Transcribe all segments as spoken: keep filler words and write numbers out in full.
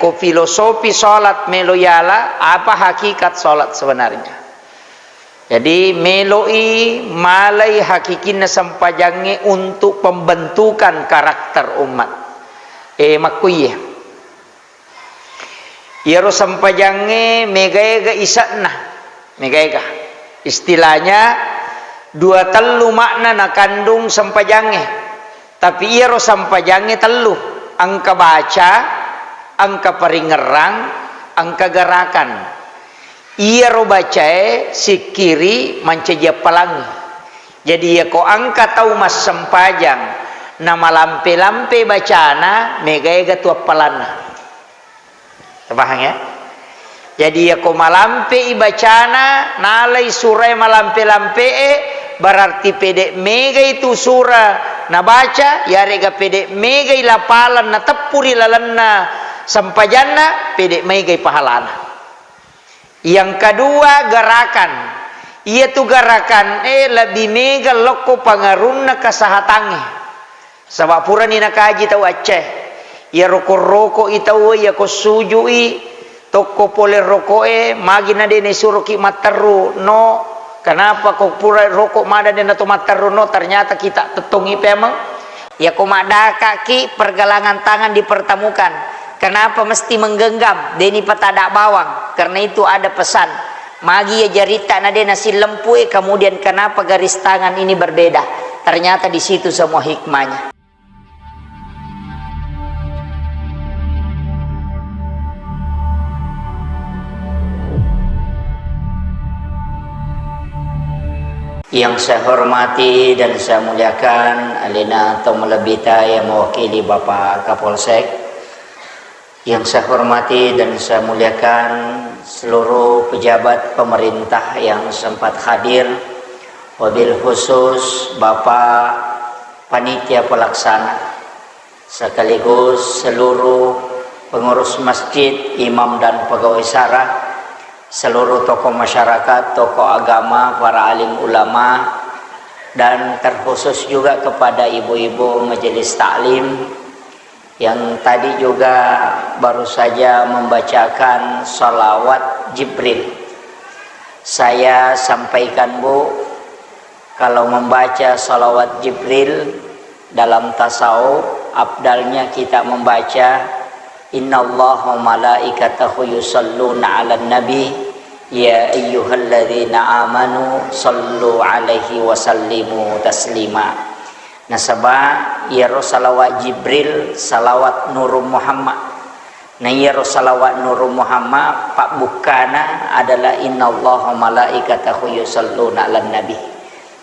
Ko filosofi sholat melo yala, apa hakikat sholat sebenarnya? Jadi, meloi malai hakikinna sempajangnge untuk pembentukan karakter umat. Eh, makkuiye. Iyaro sempajangnge mega-ega ise'na, mega-ega. Istilahnya, dua tellu makna nakandung sempajangnge. Tapi iyaro sempajangnge tellu, engka baca, engka paringerrang, engka gerakan. Iyaro bacae sikkiri mancaji appalangngi. Jadi, iyako engka tau massempajang namalampe-lampe bacana, mega-ega tu appalanna. Tapahang, ya? Jadi, iyako malampe'i bacana, nalai surae malampe-lampe'e, berarti pede' megai tu sura nabaca, yarega pede' megai lapalan nateppu ri lalenna sempajanna, pede' megai pahalana. Yang kedua, gerakan. Iyatu gerakan e lebih mega lokko pangarunna kesehatangnge. Saba' purani nakaji tau acce. Iyaro ko roko'i tau, iyako suju'i, tokko pole roko'e, magi na de' naisuroki matterru, no. Kenapa ko pura roko' mada de' nato matterru, no? Ternyata kita tettongi pemeng. Iyako maddaka'ki, pergelangan tangan dipertemukan. Kenapa mesti menggenggam? De' nipatada bawang. Karena itu ada pesan. Magi iya jaritta na de' nasillempu'e, kemudian kenapa garis tangan ini berbeda? Ternyata di situ semua hikmahnya. Yang saya hormati dan saya muliakan, alena to malebbita yang mewakili Bapak Kapolsek, yang saya hormati dan saya muliakan seluruh pejabat pemerintah yang sempat hadir, wabil khusus Bapak Panitia Pelaksana, sekaligus seluruh pengurus masjid, imam dan pegawai syara, seluruh tokoh masyarakat, tokoh agama, para alim ulama, dan terkhusus juga kepada ibu-ibu majelis taklim, yang tadi juga baru saja membacakan salawat Jibril. Saya sampaikan, Bu, kalau membaca salawat Jibril dalam tasawuf, afdalnya kita membaca, "Innallaha wa malaikatahu yusalluna 'alan nabi, ya ayyuhalladzina amanu sallu 'alaihi wa sallimu taslima." Nasaba iyaro salawat Jibril, salawat Nurung Muhammad. Na iyaro salawat Nurung Muhammad, pabbukkana adalah, "Innallaha wa malaikatahu yusalluna 'alan nabi."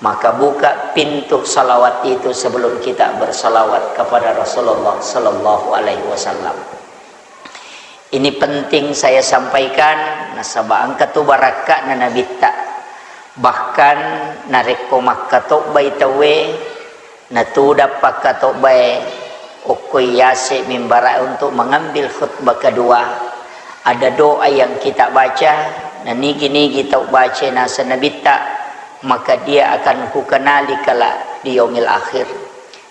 Maka buka pintu salawat itu sebelum kita bersalawat kepada Rasulullah sallallahu alaihi wasallam. Ini penting saya sampaikan, nasaba engka tu barakka'na Nabitta. Bahkan narekko makkatobbai tauwe, natudang pakkatobbae, okkoi yase mimbara untuk mengambil khutbah kedua. Ada doa yang kita baca, na nigi-nigi tau baca naseng Nabitta, maka dia akan kukenali kelak di yaumil akhir.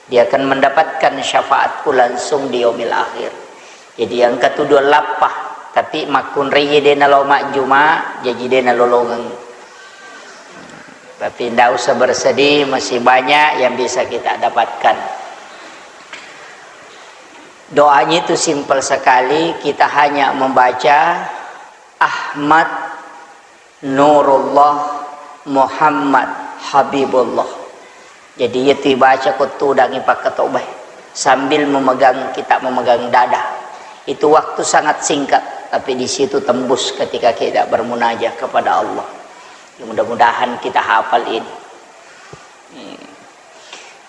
Dia akan mendapatkan syafaatku langsung di yaumil akhir. Jadi, engka tu dua lappa, tapi makkunrai de' nalao majjuma, jaji de' nalolongeng. Tapi ndak usah bersedih, masih banyak yang bisa kita dapatkan. Doanya itu simpel sekali, kita hanya membaca Ahmad Nurullah, Muhammad Habibullah. Jadi, iyatu ibaca ko tudangi pakkatobbae sambil memegang, kita memegang dada. Itu waktu sangat singkat, tapi di situ tembus ketika kita bermunajah kepada Allah. Ya, mudah-mudahan kita hafal ini.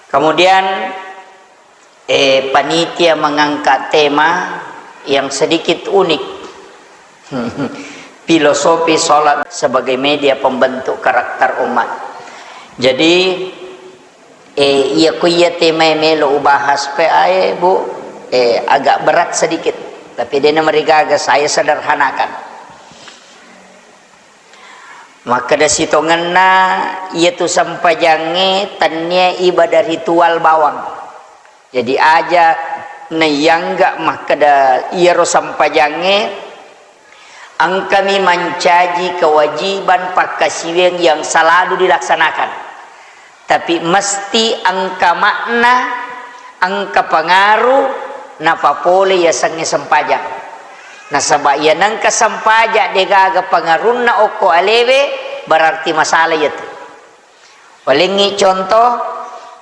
Kemudian, eh, panitia mengangkat tema yang sedikit unik. Filosofi sholat sebagai media pembentuk karakter umat. Jadi, eh, iya ku iya tema melo ubahas pe ae, Bu, eh, agak berat sedikit. Tapi de' namarigaga, saya sederhanakan. Makkeda sitongenna, iyatu sempajangnge tennia ibadah ritual bawang. Jadi, aja Naiyangga makkeda iyaro sempajangnge engkami mancaji kewajiban pakkasiwiang yang selalu dilaksanakan. Tapi mesti engka makna, engka pengaruh, napapole yasengnge sempajang. Nasaba iya nengka sempajang degaga pengarunna okko alewe, berarti masalah iyatu. Walengngi contoh,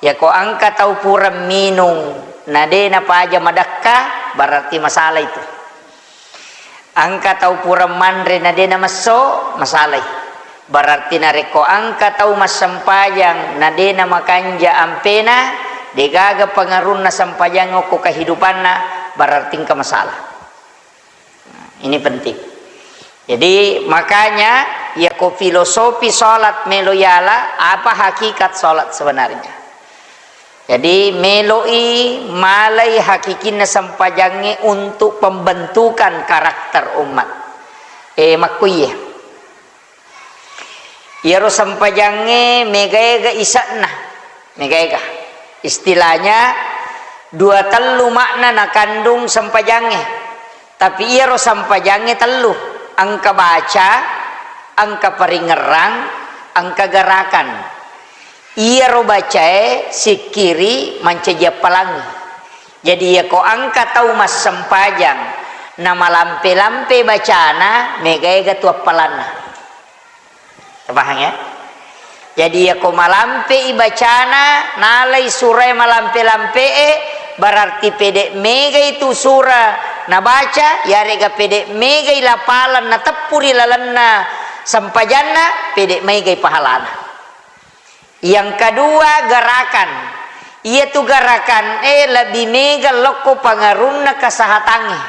yako engka tau pura minung, na de napaja madekka, berarti masalah itu. Engka tau pura manre, na de namesso, masalai. Berarti narekko engka tau massempajang, na de namakanja ampena, degaga pengarunna sempajang okko kehidupanna, berarti engka masalah. Nah, ini penting. Jadi, makanya, yako filosofi sholat melo yala, apa hakikat sholat sebenarnya? Jadi, meloi malai hakikinna sempajangnge untuk pembentukan karakter umat. Eh, makkuiye. Iyaro sempajangnge mega-ega ise'na, mega-ega. Istilahnya, dua tellu makna nakandung sempajangnge. Tapi iyaro sempajangnge tellu, engka baca, engka paringerrang, engka gerakan. Iyaro bacae sikkiri mancaji appalangngi. Jadi, yako engka tau massempajang namalampe-lampe bacana, mega-ega tu appalanna. Paham ya? Jadi, yako malampe i bacana, nalai surae malampe-lampe e, berarti pede megai tu sura nabaca, yarega pede megai lapalan nateppu ri lalenna sempajanna, pede megai pahalana. Yang kedua, gerakan. Iyatu gerakan e lebih mega lokko pengarunna kesehatangnge.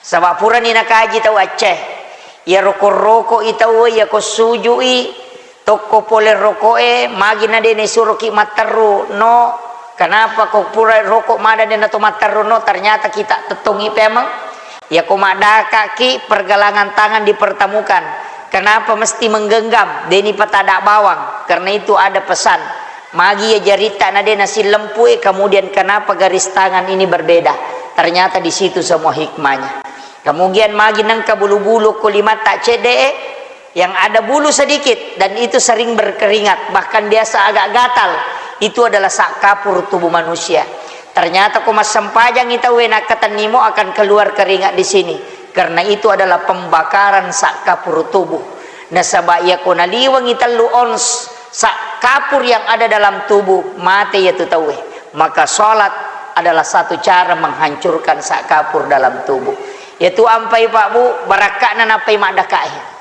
Saba purani nakaji tau acce. Iya roko-roko i tau, iya ko suju i, tokko pole roko e, magi na de naisuroki matteru, no, kenapa ko pura roko mada de nato matteru, no, ternyata kita tettongi pemeng. Iya ko maddakaki pergelangan tangan dipertemukan. Kenapa mesti menggenggam? Deni patada bawang. Karena itu ada pesan. Magi ya jaritta na de nasillempu e, kemudian kenapa garis tangan ini berbeda? Ternyata di situ semua hikmahnya. Kemudian magi nengka bulu-bulu ko limatta cedde e, yang ada bulu sedikit dan itu sering berkeringat, bahkan biasa agak gatal, itu adalah sak kapur tubuh manusia. Ternyata ko massempajangi tauwe nakkatenni mo akan keluar keringat di sini, karena itu adalah pembakaran sak kapur tubuh. Nasaba iya ko naliwengi tellu ons sak kapur yang ada dalam tubuh, mate iyatu tauwe. Maka salat adalah satu cara menghancurkan sak kapur dalam tubuh. Iyatu ampai Pak Bu, barakka'na nappai maddakae.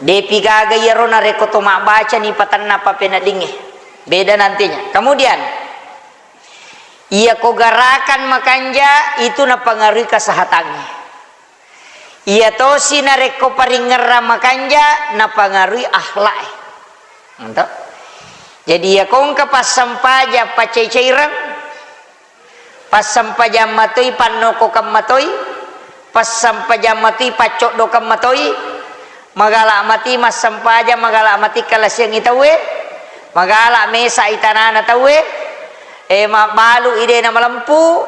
Depi gaga iyaro narekko to mabbacani patenna pappeneddingnge. Beda nantinya. Kemudian, iya ko gerakan makanja itu napengaruhi kesehatangnge. Iya tosi narekko paringerrang makanja napengaruhi akhlak e. Ento. Jadi iya ko engka passempajang pacai-caireng, passempajang matoi, pannokokeng matoi, passempajang matoi, paccoddokeng matoi, magala mati massempajang, magala mati kalasiangngi tauwe, magala mesa itanana tauwe, e, mabbalu idena malempu,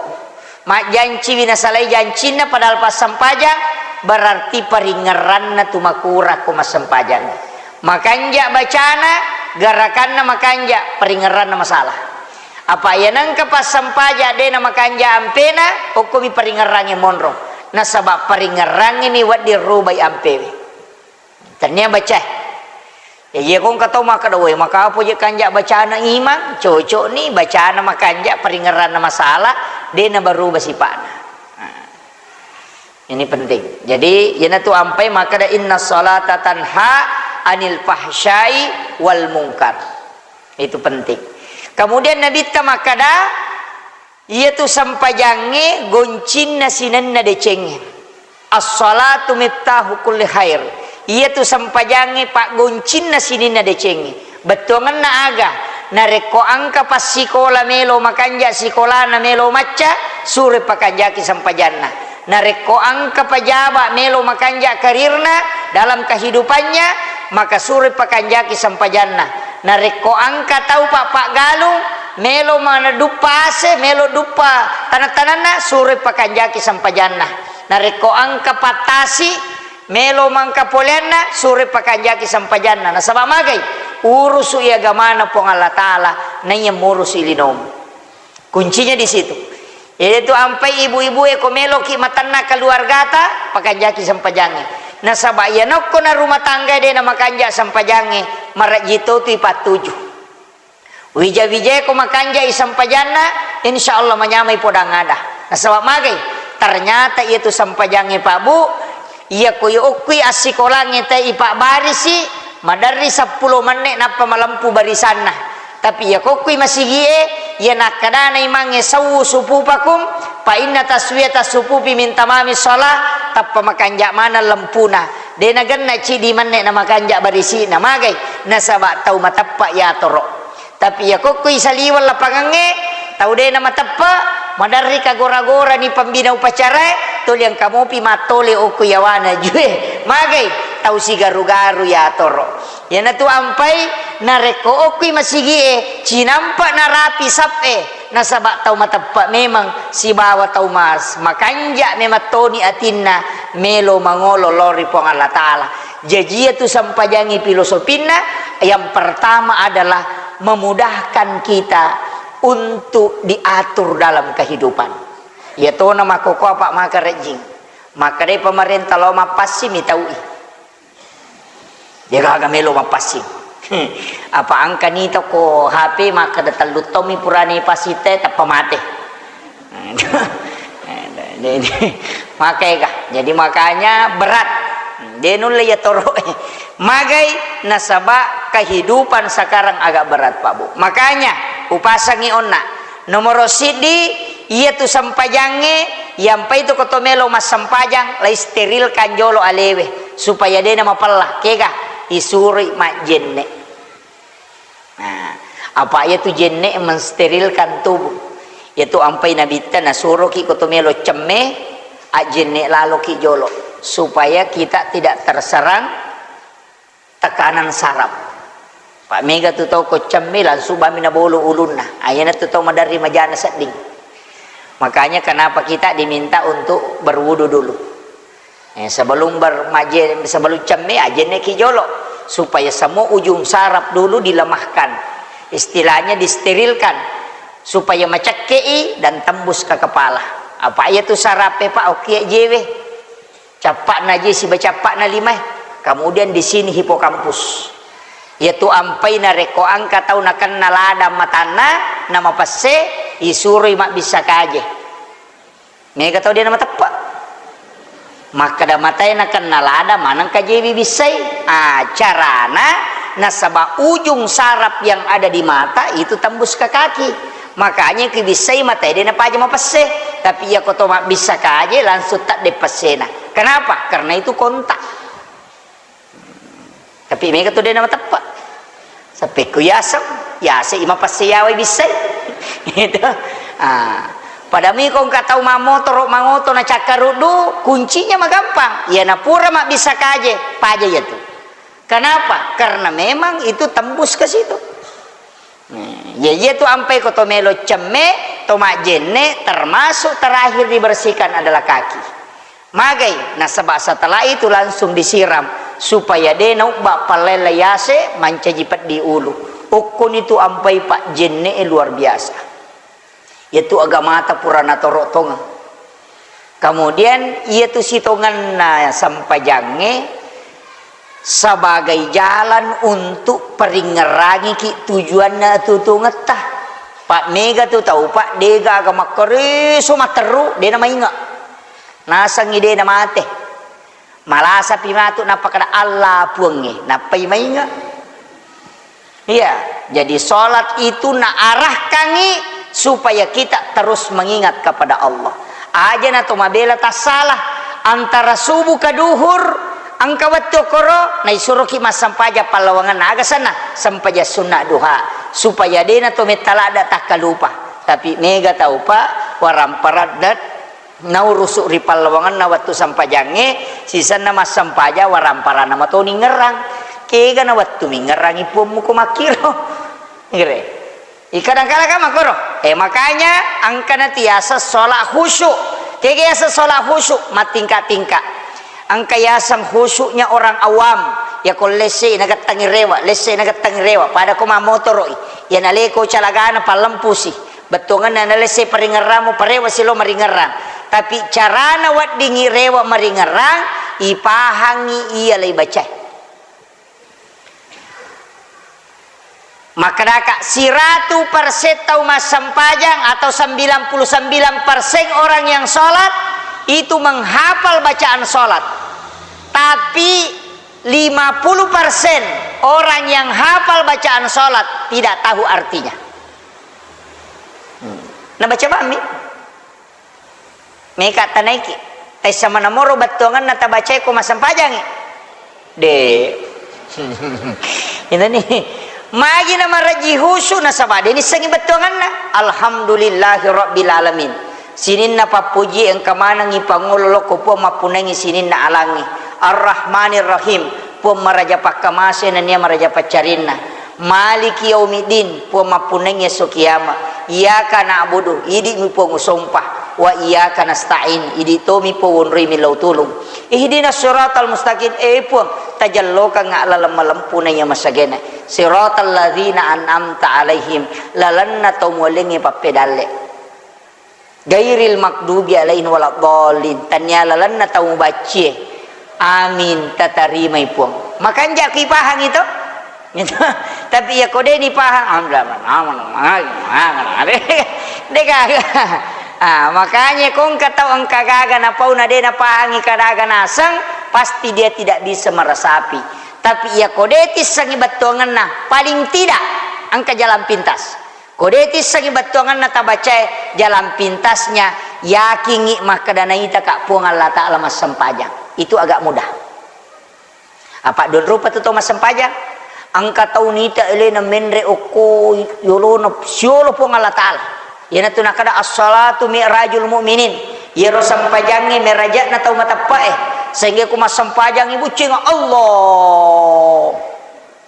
majjanciwi nasalai jancinna padahal passempajang, berarti paringerranna tu makurang ko massempajang. Makanja bacana, gerakanna makanja, paringerranna masalah. Apa iya nengka passempajang de namakanja ampena, okkomi paringerrangnge monro. Nasaba paringerrangnge mi wedding rubai ampewe. Tennia baca. Ya, iya ko engka tau makkeda, "Woi, makapo je kanja bacana imang?" Cocok ni bacana makanja, paringerranna masalah, de nabaruba sipa'na. Nah. Ini penting. Jadi, iyanatu ampai makkeda, "Inna salata tanha anil fahsyai wal munkar." Itu penting. Kemudian Nabitta makkeda, iyatu sempajangnge goncinna sinenna decengnge. As-salatu miftahu kulli khair. Iyatu sempajangnge paggoncinna sininna decengnge. Bettuangenna aga? Narekko engka passikola melo makanja sikolana melo macca, suroi pakanjaki sempajanna. Narekko engka pajaba melo makanja karirna dalam kehidupannya, maka suroi pakanjaki sempajanna. Narekko engka tau pa-, paggalung, Melo mana duppa ase, melo duppa tanang-tananna, suroi pakanjaki sempajanna. Narekko engka pattasi, melo mangka poleanna, suroi pakanjaki sempajanna. Nasaba magai? Urusu i agamana Puang Allah Ta'ala, naiya murusu i linomu. Kuncinya di situ. Yaitu ampai ibu-ibu e ko meloki matanna keluargata, pakanjaki sempajangnge. Nasaba iya nokko na rumah tangga de na makanja sempajangnge, marajji to tu ipattuju. Wija-wijai ko makanjai sempajanna, insya Allah manyamai podang ada. Nasaba magai? Ternyata iya tu sempajangnge, Pak Bu, iya ko yokkui assikolangnge te ipabbarisi, maderri seppulo menne nappa malempu barisanna. Tapi iya kokkui masigie, iya nakkadana imangnge, "Sawwu sufufakum, fa inna taswiyata sufufi min tamami shalah," tappa makanja maneng lempuna. De nagenna cidi menne na makanja barisi'na. Magai? Nasaba tau mateppa yatoro. Tapi iya kokkui saliweng lapangangnge, tau de na mateppa, maderri kagora-gorani pembina upacarae, tuli engka mopi mattole okko yawana jue. Magai? Tau sigaru-garu yatoro. Iyanatu ampai, narekko okkui masigie, cinampa narapi sap'e, nasaba tau mateppa memang sibawa tau mas-, makanja memang toni atinna melo mangolo lao ri Puang Allah Ta'ala. Jaji iyatu sempajangnge filosofinna, yang pertama adalah memudahkan kita untuk diatur dalam kehidupan. Iyatona makkokkoe apa maka rejjing. Makkedai pemerintah lao mappassing mitaui. Degaga melo mappassing. Apa engkani toko H P makkeda tellu tommi purani passing te tappa mate. Maka ega. Jadi makanya berat. De nulle ya toro. Magai nasaba kehidupan sekarang agak berat, Pak Bu. Makanya upasangi onna. Nomoro siddi, iyatu sempajangnge, iyampai tu ko to melo massempajang, lai sterilkan jolo alewe, supaya dena mapella. Kega, isuroi majjenne. Nah, apa iyatu jenne mensterilkan tubuh. Iyatu ampai nabitta nasuroki ko to melo cemme, ajjenne laloki jolo, supaya kita tidak terserang tekanan saraf. Pa mega tu tau ko cemme langsung bami nabolo ulunna. Ah, iyana tu tau maderri majana sedding. Makanya kenapa kita diminta untuk berwudu dulu. Eh, sebelum ber-, maje-, sebelum cemme, ajenneki jolo. Supaya semua ujung saraf dulu dilemahkan. Istilahnya disterilkan. Supaya macekkei dan tembus ke kepala. Apa iya tu sarape, Pak? Oke, jewe. Cappa'na je siba cappa'na limae. Kemudian di sini hipokampus. Iyatu ampai narekko engka tau nakenna lada matanna, namapesse, isuroi mabbissa kaje. Mega tau de namateppa. Makkeda matae nakenna lada maneng kajewi bissai. Ah, carana nasaba ujung saraf yang ada di mata itu tembus ke kaki. Makanya ki bissai matae de napaja mapesse. Tapi iya ko to mabbissa kaje langsung tadde pessena. Kenapa? Karena itu kontak. Tapi mega tu de namateppa. Sappekku yaseng, yase i mapesse yawai bissai. Itu. Ah. Pada miko engka tau mamotoro, mangoto na cakkaruddu, kuncinya magampang. Iya napura mabbissa kaje, paja iya tu. Kenapa? Karena memang itu tembus ke situ. Nah, iya, iya tu ampai ko to melo cemme, to majjenne, termasuk terakhir dibersihkan adalah kaki. Magai, nasaba setelah itu langsung disiram supaya de naubba pallella yase mancaji peddi ulu. Okkoni tu ampai pajjenne luar biasa. Iyatu agamata pura natoro tongeng. Kemudian iyatu sitongenna sempajangnge sebagai jalan untuk paringngerangiki tujuanna atuo-tuongetta. Pa mega tu tau, Pak, degaga makkareso matteru, de namainge. Nasengngi de namate. Malasapi matu nappakada, "Allah Puangnge," nappai mainge. Iya, jadi sholat itu naarahkangi supaya kita terus mengingat kepada Allah. Aja na to mabela tassala antara subuh ke duhur, engka wettu koro naisuroki massempajang pallawangenna, aga senna sempajang sunna duha, supaya de na to metta ladda takkalupa. Tapi mega tau, Pak, waramparaddat naurusu ri pallawangenna wettu sempajangnge, sisenna massempajang waramparana matoni ngerrang. Kega na wettu mingerrangi puammu ko makkiro. Ngere. Kadang-kadang kan makkoro. Eh, makanya engka natu yaseng sholat khusyuk. Kega yaseng sholat khusyuk? Mattingka-tingka. Engka yaseng khusyuknya orang awam. Ya ko lesse nagettangi rewa, lesse nagettangi rewa. Pada ko mammotoro'i. Ya naleko calagana pallempusi. Bettuanganna nalesse paringerramu, parewa silo maringerrang. Tapi carana weddingi rewa maringerrang, ipahangi iya laibacae. Makkedaka, siratu persen tau massempajang atau sembilan puluh sembilan persen orang yang sholat itu menghafal bacaan sholat. Tapi lima puluh persen orang yang hafal bacaan sholat tidak tahu artinya. Hmm. Nah, baca bami. Meka tanaiki. Taissa manamoro bettuanganna tabacae ko massempajangi. De. Inani. Magi na maraji khusyuk nasaba de nissengi bettuanganna. Alhamdulillahi rabbil alamin. Sininna pappuji engka manengi pangolo lokko Puang mappunengi sininna alangi. Ar-Rahmanir Rahim. Puang maraja pakkamase nennia maraja paccarinna. Maliki yaumiddin, Puang mappunnai esso kiama. Iyyaka na'budu, idi'mi Puang usompa. Wa iyyaka nasta'in, idi' tomi Puang wonroi millau tulung. Ihdinas siratal mustaqim, eh Puang, tajallokangnga laleng malempu naiya masagena. Siratal ladzina an'amta alaihim, lalenna tau mualengnge pappedalle. Ghairil maghdubi alaihim waladdallin. Tannia lalenna tau mubaccie. Amin. Tatarimai Puang. Makanja ki pahangi to? Gitu. Tapi iya ko de ni pahang, amda, aman, aman, aman, aman. Dega. Ah, makanya ko engka tau engka gaga napauna de napahangi kadaga naseng, pasti dia tidak bisa meresapi. Tapi iya ko de tissengi bettuanganna, paling tidak engka jalan pintas. Ko de tissengi bettuanganna tabacae jalan pintasnya, yakingngi makkeda naitaka Puang Allah Ta'ala massempajang. Itu agak mudah. Apa don rupa tu tau massempajang? Engka tau nita elena menre okko yolona siolo Puang Allah Ta'ala. Iyanatu nakada as-salatu mi'rajul mu'minin. Iyaro sempajangnge meraja'na tau mateppe'e. Sehingga ku massempajangngi buccinga Allah.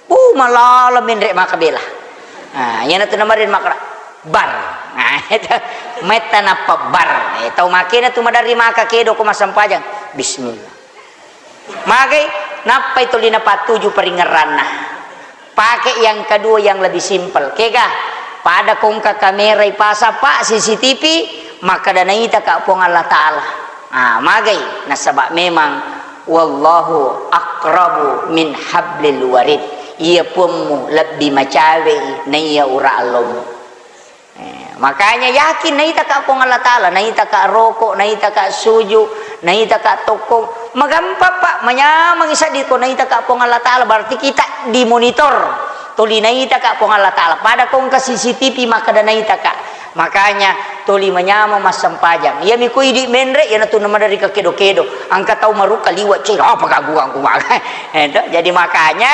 Uh, malala menre maka bela. Nah, iyanatu namarin makra bar. Nah, itu metta nappa bar. Eh, tau makena tu maderri maka kedo ko massempajang. Bismillah. Magai, nappai tuli napattuju paringerranna. Pakai yang kedua yang lebih simpel. Kega, pada kongka kamera ipasang, Pak, C C T V, makkeda naitaka Puang Allah Ta'ala. Ah, magai, nasaba memang wallahu aqrabu min hablil warid. Iya Puangmu lebbi macawe naiya ura allomu. Eh, makanya yakin naitaka Puang Allah Ta'ala, naitaka roko, naitaka suju, naitaka tokko. Magampang, Pak, manyameng seddi ko naitaka Puang Allah Ta'ala, berarti kita dimonitor. Tuli naitaka Puang Allah Ta'ala. Pada kongka C C T V makkeda naitaka. Makanya tuli manyameng massempajang. Iyami ko idi menre, iyanatu namaderri kedo-kedo. Engka tau marukka liwa, cek, apa ganggu-ganggu maka. Eh, to, jadi makanya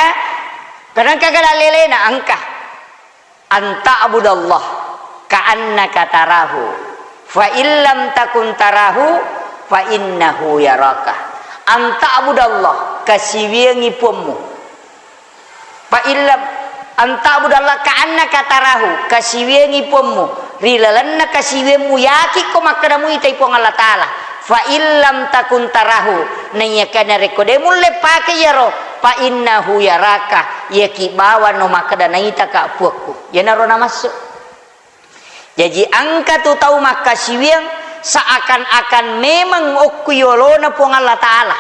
kadang kagak lelena engka. An ta'budallah ka'annaka tarahu, fa in lam takun tarahu, fa innahu yaraka. An ta'budallah, kasiwiangi Puammu. Fa in lam, an ta'budallah ka'annaka tarahu, kasiwiangi Puammu. Ri lalenna kasiwiammu, yakikko makkeda muitai Puang Allah Ta'ala. Fa in lam takun tarahu, naiyakia narekko de mulle pake iyaro, fa innahu yaraka, iyaki bawano makkeda naitaka Puakku. Iyanaro namassu. Jaji engka tu tau makkasiwiang seakan-akan memang okku yolona Puang Allah Ta'ala.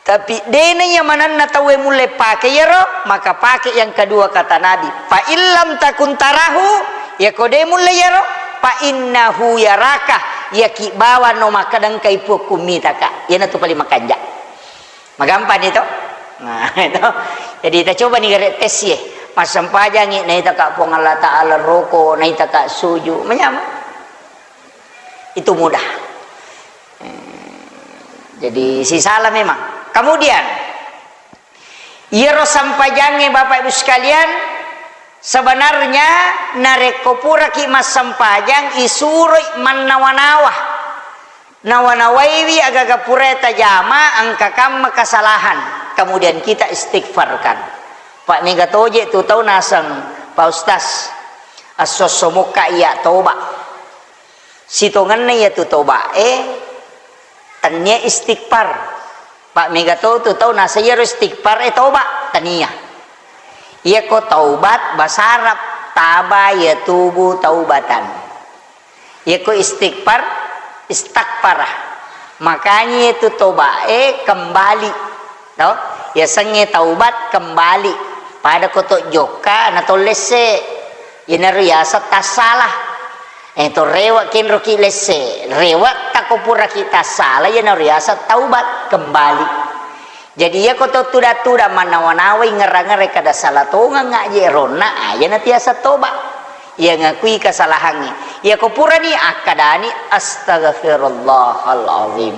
Tapi de naiya manenna tauwe mulle pake iyaro, maka pake yang kedua kata Nabi, fa in lam takun tarahu, iyako de mulle iyaro, fa innahu yaraka, iyaki bawano makkeda engkai Puakku mitaka. Iyanatu paling makanja. Magampang ni to? Nah, itu. Jadi kita coba ni gare tes ye. Massempajangi naitaka Puang Allah Ta'ala, roko, naitaka suju, manyameng. Itu mudah. Eh, jadi sisala memang. Kemudian, iyaro sempajangnge, Bapak Ibu sekalian, sebenarnya narekko puraki massempajang, isuroi mannawa-nawa. Nawa-nawaiwi agaga purae tajama, engka kamma kesalahan. Kemudian kita istighfarkan. Pak, mega toje tu tau naseng, Pak Ustaz. Esso-esso mokka iya toba. Sitongenna iyatu toba e, tennia istighfar. Pak mega to tu tau nasa iyaro istighfar e toba, tania. Iyako taubat, bahasa Arab, taba yatubu taubatan. Iyako istighfar, istaghfara. Makanya itu toba e kembali. To? Yasengnge taubat kembali. Pada koto jokka na tollesse. Yenaro yaseng tassala. Eh, to rewe' kenroki lesse. Rewe' tako puraki tassala, yenaro yaseng taubat kembali. Jadi, iyako to tuda-tuda mannawa-nawai ngerra-ngerra kada sala tongeng aje ronna, ah, iyana tiasa toba. Iya ngakui kesalahangnge. Iyako purani akkadani, "Astagfirullahal azim."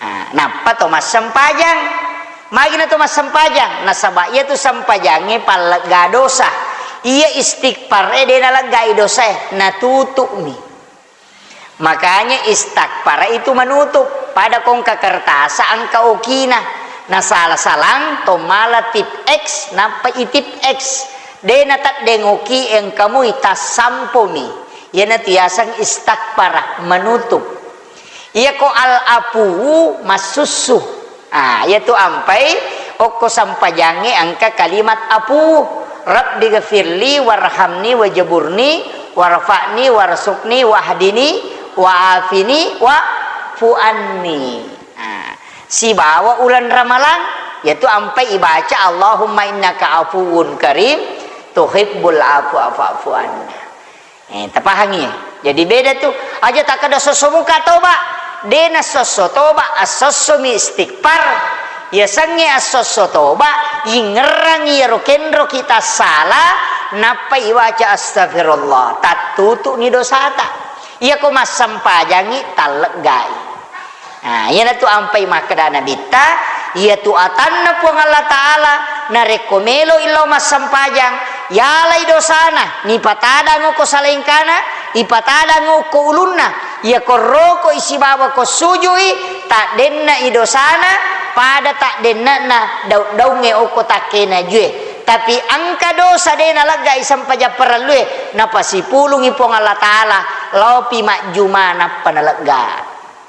Ah, nappa to massempajang. Magi na to massempajang? Nasaba iyatu sempajangnge pallegga dosa. Iya istighfar e de naleggai dosae, natutu'mi. Makanya istighfar itu menutup. Pada kongka kertasa engka okina. Nasala-salang to mala tip X, nappa itip X. De nateddeng oki engka mui tassampomi. Iyanatu yaseng istighfar, menutup. Iyako al-afuwu massussu. Ah, iyatu ampai okko sampajangnge engka kalimat afu. Rabbighfirli warhamni wajburni warfa'ni warzuqni wahdini wa'afini wa'fu anni. Ah, sibawa uleng Ramalang, iyatu ampai ibaca, "Allahumma innaka afuwun karim, tuhibbul afwa fa'fu anna." Eh, tapahangi? Jadi beda tu. Aja takkeda esso-esso mokka toba. De na esso-esso toba, esso-essomi istighfar. Yasengnge esso-esso toba, ingerrangi iyaro kenroki tassala, nappa iwaca astagfirullah. Tattutu'ni dosata. Iyako massempajangngi, talleggai. Nah, iyanatu ampai makkeda Nabitta, iyatu atanna Puang Allah Ta'ala, narekko melo illau massempajang, yalai dosana, nipatadang okko salengkana, ipatadang okko ulunna, iyako roko isibawa ko sujui, taddenna i dosana, pada taddenna daung-daungnge okko takkena jue. Tapi engka dosa de naleggai sempajang parellue, napasipulungi Puang Allah Ta'ala, laopi majjuma nappa nalegga.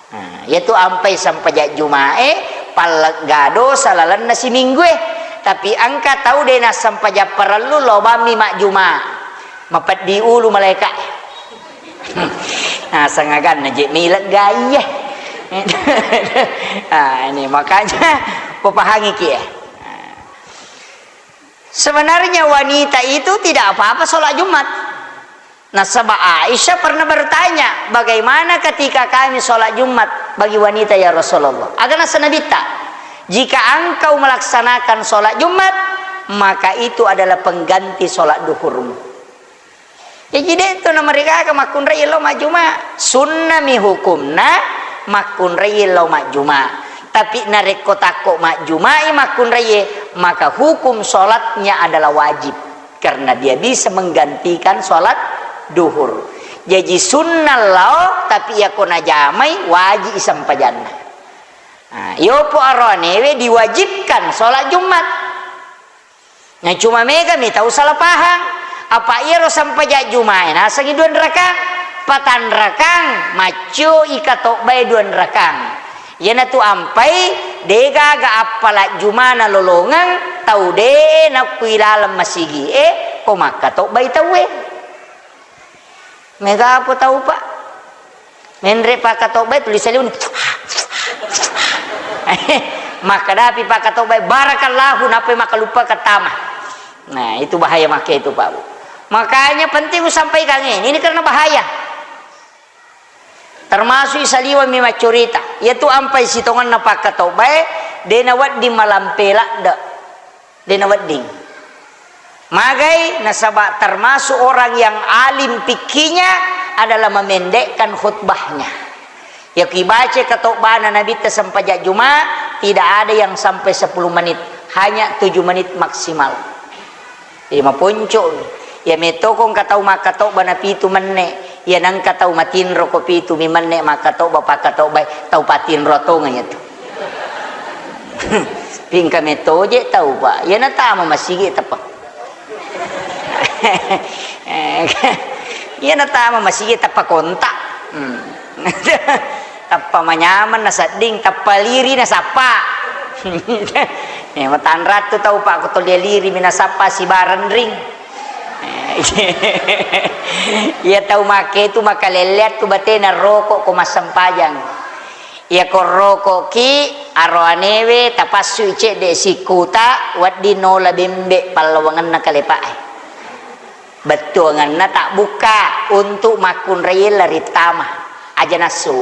Nah, iyatu ampai sempajang Jumae, pallegga dosa lalenna siminggue. Tapi engka tau de nassempajang parellu, lobammi majjuma. Mapeddi ulu malaeka. Nah, sengaganna je milegga iye. Ah, ini makanya kupahangiki ya. Sebenarnya wanita itu tidak apa-apa sholat Jumat. Nasaba Aisyah pernah bertanya, "Bagaimana ketika kami sholat Jumat bagi wanita, ya Rasulullah?" Aga nasa Nabitta, "Jika engkau melaksanakan sholat Jumat, maka itu adalah pengganti sholat duhurmu." Jaji, de' tu namarigaka makkunrai lao majjuma. Sunnami hukumna makkunrai lao majjuma. Tapi narekko takko majjumai makkunraie, maka hukum sholatnya adalah wajib. Karena dia bisa menggantikan sholat duhur. Jaji sunnah lao, tapi iyako najamai, waji isempajanna. Nah, iyopo aroanewe diwajibkan sholat Jumat. Nah, cuma mega mi tau salah paham. Apa iyaro sempajang Jumae nasengi duanrakang, patanrakang, maccio i katobbae duanrakang. Iyanatu ampai, degaga appala Jumana lolongeng, tau de nakkui laleng masigi'e, ko makkatobbai tauwe. Mega apa tau, Pak? Menre pakkatobbai tuli saliweng. Makkadapi pakkatobbai, "Barakallahu," nappai makkaluppa kettama. Nah, itu bahaya makke itu, Pak Bu. Makanya penting usampaikan ini, ini karena bahaya. Termasuk saliweng mi maccurita. Iyatu ampai sitongenna pakkatobbae, de nawedding malampe ladde. De nawedding. Magai, nasaba termasuk orang yang alim fikihnya adalah memendekkan khutbahnya. Yako ibaca katobbana Nabitta sempajang Juma, tidak ada yang sampai sepuluh menit, hanya tujuh menit maksimal. Jadi maponco. Iya metto ko engka tau makkatobba na pitu menne, iya nengka tau matinro ko pitu mi menne makkatobba, pakkatobbai, tau patinro tongeng iyatu. Pingka metto je tau, Pak. Iya natama masigi teppa. Iya natama masigi tappa kontak. Hmm. Tappa manyameng nasedding, tappa liri nasappa. Eh, matanrattu tau, Pak, ko to liri mi nasappa sibareng ring. Eh, iya tau make tu makalelleang tu batena roko ko massempajang. Iya ko rokoki aroanewe tapassui cedde sikuta wedding nola bembe pallawangenna kalepae. Bettuangenna tabbukka untuk makkunraie larittama. Aja nassu,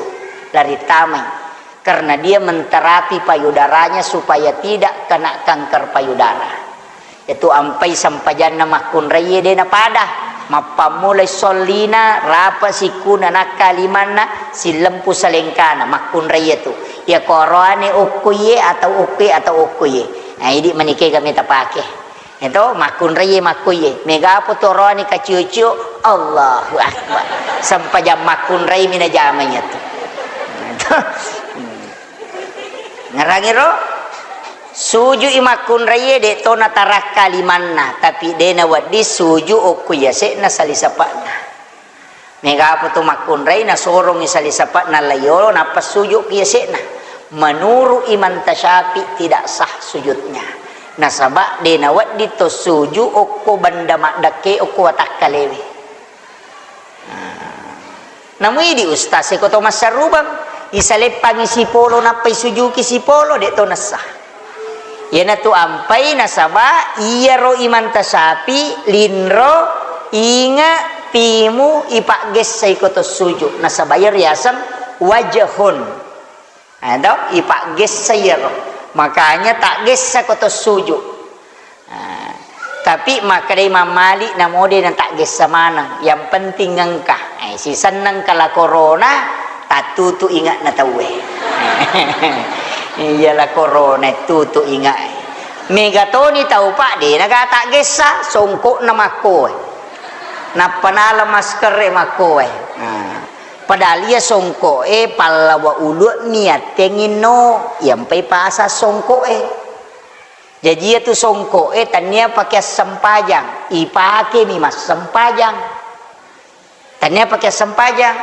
larittamai. Karena dia menterapi payudaranya supaya tidak kena kanker payudara. Itu ampai sempajanna makkunraie de napada. Mappammulai sollina, rapa sikuna nakka limanna, sillempu salengkana makkunraie tu. Iya ko aroane okkoie atau okkoie atau okkoie. Nah, idi manike kami tapake. Eto, makkunraie makkoie. Megapo tu oroane kacio-cio, Allahu Akbar. Sempajang makkunrai mi najama iyatu. Ngerangiro, suju i makkunraie de to natarakka limanna, tapi de nawedding suju okko yase'na salisapa'na. Megapo tu makkunrai nasorongi salisapa'na layolo nappa suju ki yase'na. Menurut Imam Tasyafi tidak sah sujudnya. Nasaba de nawedding to suju okko benda maddekke okko watakkalewe. Nah, namuidi ustaz e ko to massarubang, isaleppangi sipolo nappa isujuki sipolo, de to nessa. Iyanatu ampai nasaba iyaro Imam Tasyafi linro, inge, timu, ipaggessai ko to suju. Nasaba iyaro riaseng wajhun. Eh, to, ipaggessai iyaro. Makanya taggessa ko to suju. Ah, tapi makkedai Imam Malik, namo de nataggessa maneng, yang penting engka. Eh, sisenneng kala corona, tattutu inge'na tauwe. Iya la corona, tutu inge. Mega toni tau, Pak, de naga taggessa, songkokna makkoe. Nappa nala masker e makkoe. Nah, padahal iya songkok e pallawa ulu'mi attengnginno, iyampai pasa songkok e. Jaji iyatu songkok e tania pake assempajang, ipakemi massempajang. Tania pake assempajang,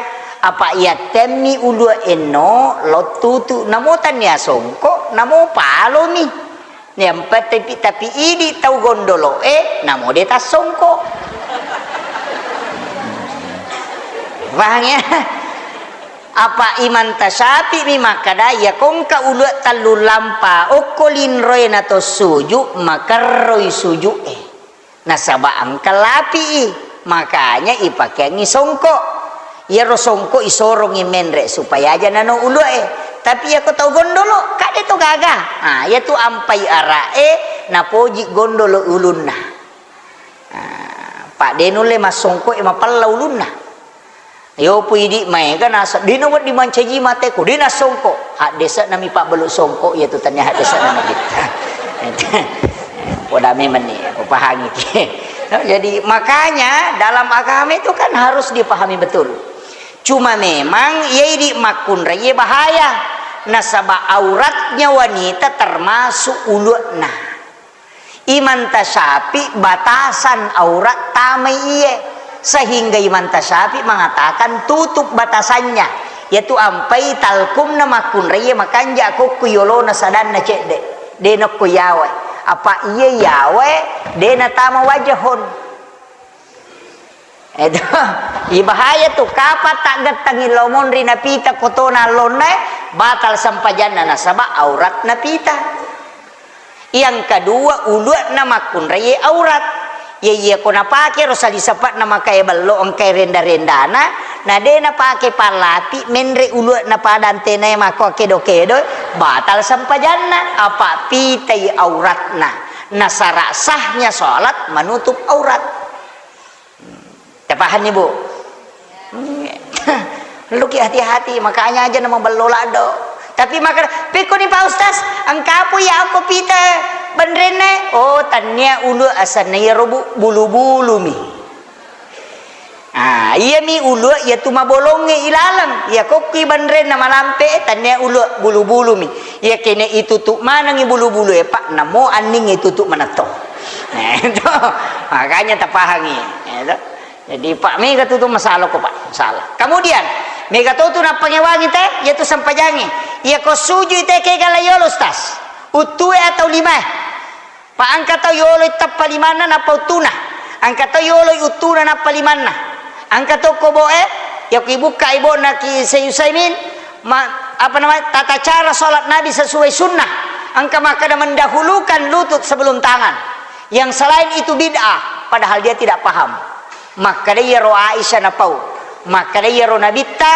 apa iyattemmi ulu'e enno, lo tutu, namo tania songkok, namo palomi. Yang penting tapi, tapi idi tau gondolo e, namo de tassongkok. Paham ya? Apa Imam Tasyafi mi makkada, iya kongka ulu'e tellu lampa okko linroe nato suju, makerroi suju e. Nasaba engka lapi'i, makanya ipakeangngi songkok. Iyaro songkok isorongngi menre supaya aja nano ulu'e. Tapi iya ko tau gondolo, kadde to gaga. Ah, iyatu ampai ara'e napoji gondolo ulunna. Ah, pa de nulle massongkok e mapella ulunna. Yopo idi maega nasa, de nawedding mancaji mateko, de nassongko. Haddese'na mi pabbelu songko, iyatu tania haddese'na nabitta. Poda memenni, upahangiki. Jadi, makanya dalam agama itu kan harus dipahami betul. Cuma memang iya idi makkunrai bahaya. Nasaba auratnya wanita termasuk ulu'na. Imam Tasyafi batasan aurat tamai iye, sehingga Imam Tasyafi mengatakan tutup batasannya, yaitu ampai talkumna makkunrai iye makanja kokku yolona sadanna cedde, de nokko yawae. Apa iye yawae de natama wajahon. Edo, ibahaya tu, kapang taggettengi lao monri napita kotona allonna, batal sempajanna nasaba aurat napita. Yang kedua, ulu'na makkunrai aurat. Iya, iya ko napake ro salisapa'na makae bello engkae renda-rendana, na de napake pallapi, menre ulu'na pada antenae mako kedo-kedo, batal sempajanna, apa pitai auratna. Nasara sahnya salat menutup aurat. Tapahanni, Bu? Luki hati-hati, makanya aja nama bello laddo. Tapi maka, "Pekkoni, Pak Ustaz, engkapo ya ako pita benrenne?" Oh, tania ulu asanna iyaro, Bu, bulu-bulumi. Ah, iyami ulu iyatu mabolongnge ilaleng. Iya kokki benrenna malampe, tania ulu bulu-bulumi. Iya kene itutu manengi bulu-bulu e, Pak, namo anning itutu manetto. Eh, itu. Makanya tapahangi. Eh, itu. Jadi, Pak, mega tu, tu masalah ko, Pak. Masalah. Kemudian, mega to tu nappangewangi te, yaitu sempajangi. Iya ko sujui te kega la yolo, Ustaz. Uttue atau limae. Pak, engka tau yoloi tappa limanna nappa uttuna. Engka tau yoloi uttuna nappa limanna. Engka to koboe, yako ibukka ibona ki Syekh Utsaimin, ma-, apa namanya, tata cara salat Nabi sesuai sunnah. Engka makkeda mendahulukan lutut sebelum tangan. Yang selain itu bid'ah, padahal dia tidak paham. Makkeda iyaro Aisyah napau. Makkeda iyaro Nabitta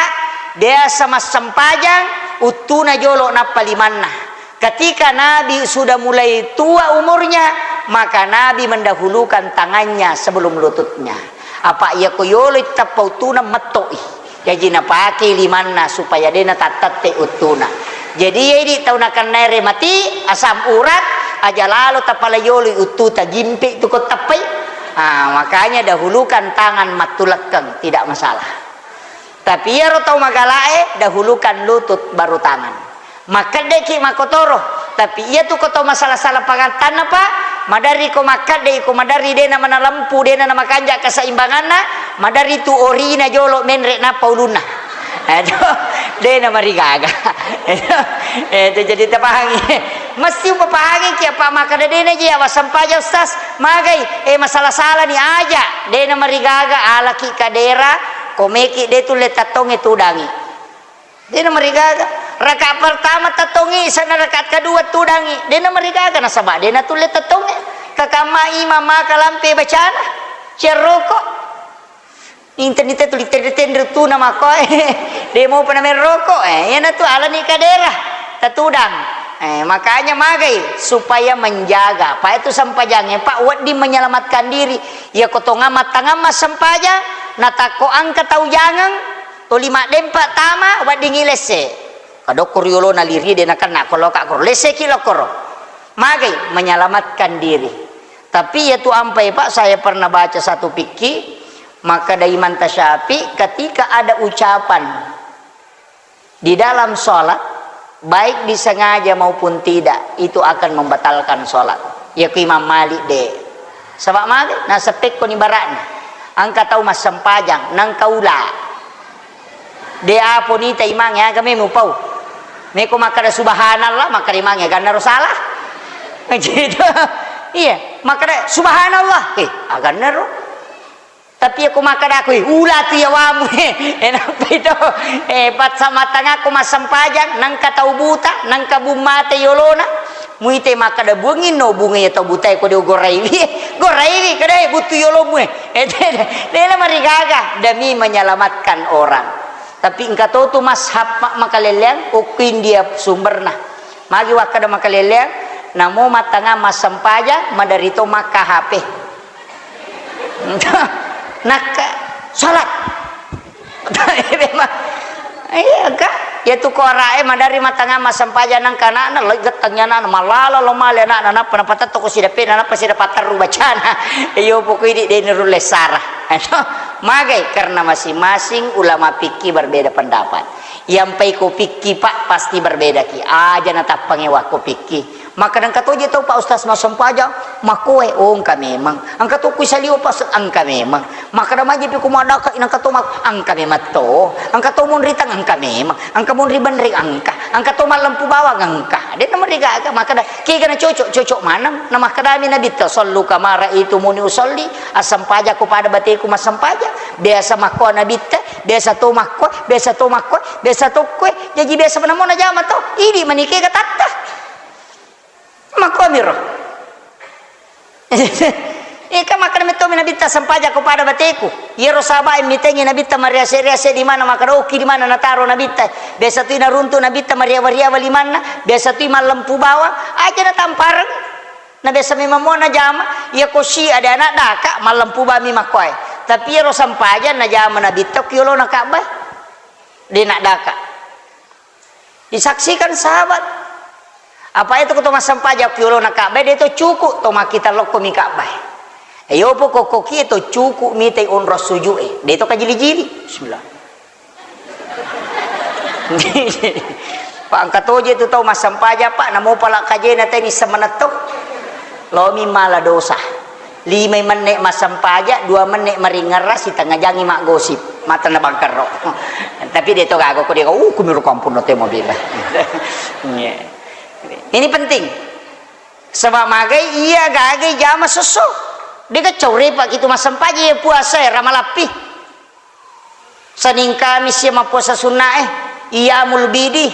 biasa massempajang uttuna jolo nappa limanna. Ketika Nabi sudah mulai tua umurnya, maka Nabi mendahulukan tangannya sebelum lututnya. Apa iya ko yolo tappa uttuna metto'i. Jaji napake limanna supaya de natattette uttuna. Jadi, iya idi tau nakennae remati, asam urat, aja lalo tapala yoloi uttuta, jimpe tu ko tappai. Ah, makanya dahulukan tangan mattulekkeng, tidak masalah. Tapi iyaro tau magalae, dahulukan lutut baru tangan. Makkeddeki makkotoro, tapi iya tu ko tau masala-sala pangattanna, Pak, maderri ko makkedde, ko maderri dena manalempu, dena namakanja keseimbanganna, maderri tu orina jolo menre nappa ulunna. Aduh, dena marigaga. Itu jadi tapahangi. Mesti upapahangi ki apa makkeda dena ji awasempajang, Ustaz, magai, eh, masala-sala ni aja, dena marigaga, alaki kadera, komeki de tulle tattonge tudangi. Dena marigaga. Rakaat pertama tattongi, sana rakaat kedua tudangi. Dena marigaga nasaba dena tulle tattonge. Kakamma imam maka lampe bacana. Cerroko. Inten-inten tuli tenre-tenre tuna makkoe. De mopa namerroko. Eh, iyana tu alani kadera. Tatudang. Eh, makanya magai supaya menjaga. Pak itu sempajange, Pak, wedding menyelamatkan diri. Iya ko tonga mattangamma sempajang, natakko angka tau jangeng, Tuli maddempa tama, weddingngi lesse. Kadokko riolona liri de nakenna ko loka koro. Lesseki lokkoro. Magai menyelamatkan diri. Tapi iya tu ampai, Pak, saya pernah baca satu fikih, makkeda Imam Tasyafi, ketika ada ucapan di dalam sholat, baik disengaja maupun tidak, itu akan membatalkan sholat. Iya ku Imam Malik de. Saba magai, naseppekkoni bara'na. Engka tau massempajang, nengka ula. De apo nita imangnge, aga memu pau. Meko makkeda subhanallah, makkeda imangnge, gannaro salah. Gitu. Iya, makkeda subhanallah, eh, agannaro. Tapi aku makkeda aku, eh, ula tu yawamu, eh, enapa itu? Eh, patsa matangakku massempajang, nengka tau buta, nengka bung mate yolona. Muite makkeda, "Buangi no bunga ya tau butai ko de goraiwi." Goraiwi, kedai butu yolomu, eh. Eh, de-, de-, dena marigaga demi menyelamatkan orang. Tapi engka to tu mazhab ma-, makaleleang, okko India sumberna. Magi wakkeda makaleleang, namo mattangang massempajang, maderri to makka H P. Nakka salat. Memang. Iya, ka? Iya tu ko arae maderri mattangang massempajang nengka anakna, lo gettangi anakna, malala lo male anakna, nappa napatetto ko sidape, nappa sida paterru bacana. Iyo, pokok ini de nurulle sara. Magai, karena masing-masing ulama fikih berbeda pendapat. Yampai ko fikih, Pak, pasti berbeda ki. Aja natappangi wakko fikih. Makkeda engka toje tau, Pak Ustaz, massempajang, makkoe, oh, engka memang. Engka to kui saliwa, Pak Ustaz, engka memang. Makkeda majepi ko madaka, engka to mak-, engka memang to. Engka to monri tang, engka memang. Engka monri benreng, engka. Engka to mallempu bawang, engka. De namarigaga, makkeda, kega na cocok, cocok maneng. Na makkedami Nabitta, "Sallu kama ra'aitumuni usalli." Assempajakko pada bateku massempajang. Biasa makkoe Nabitta, biasa to makkoe, biasa to makkoe, biasa to koe. Jaji biasa manamo najama to. Idi manikega tatta. Makkomiro. Ika makkeda mettomi Nabitta, "Sempajakko pada bateku." Iyaro sahabae mitengngi Nabitta mariase-riase di mana, makkeda, "Oki di mana nataro Nabitta?" Biasa tu naruntu Nabitta mariawa-riawa limanna, biasa tu mallempu bawang, aja natampareng. Na biasa memang mo najama, iya ko si ada anak daka, mallempu bami makkoe. Tapi iyaro sempajang najama Nabitta ki olona Ka'bah. De nak daka. Disaksikan sahabat. Apa itu ko to massempajang ki olona Ka'bah, de to cuku to makkita lokko mi Ka'bah. Ayo poko kokie to cuku mitai onrong suju'e. De to kajili-jili. Bismillah. Pak, engka toje tu tau massempajang, Pak, namo pala kajena teni semenetto. Lomi mala dosa. Lima menne' massempajang, dua menne' maringerra, sitengnga jangngi maggosip. Mata na bangkerro. Tapi de' to gaga ko de', uh, kumiro kampung no te mobil. Ini penting. Saba' magai iya gagai jama sesso. De' ga caure pa' kitu massempajang iya puasa e Ramalappi. Senin Kamis iya mappuasa sunnae, iyamul bidi,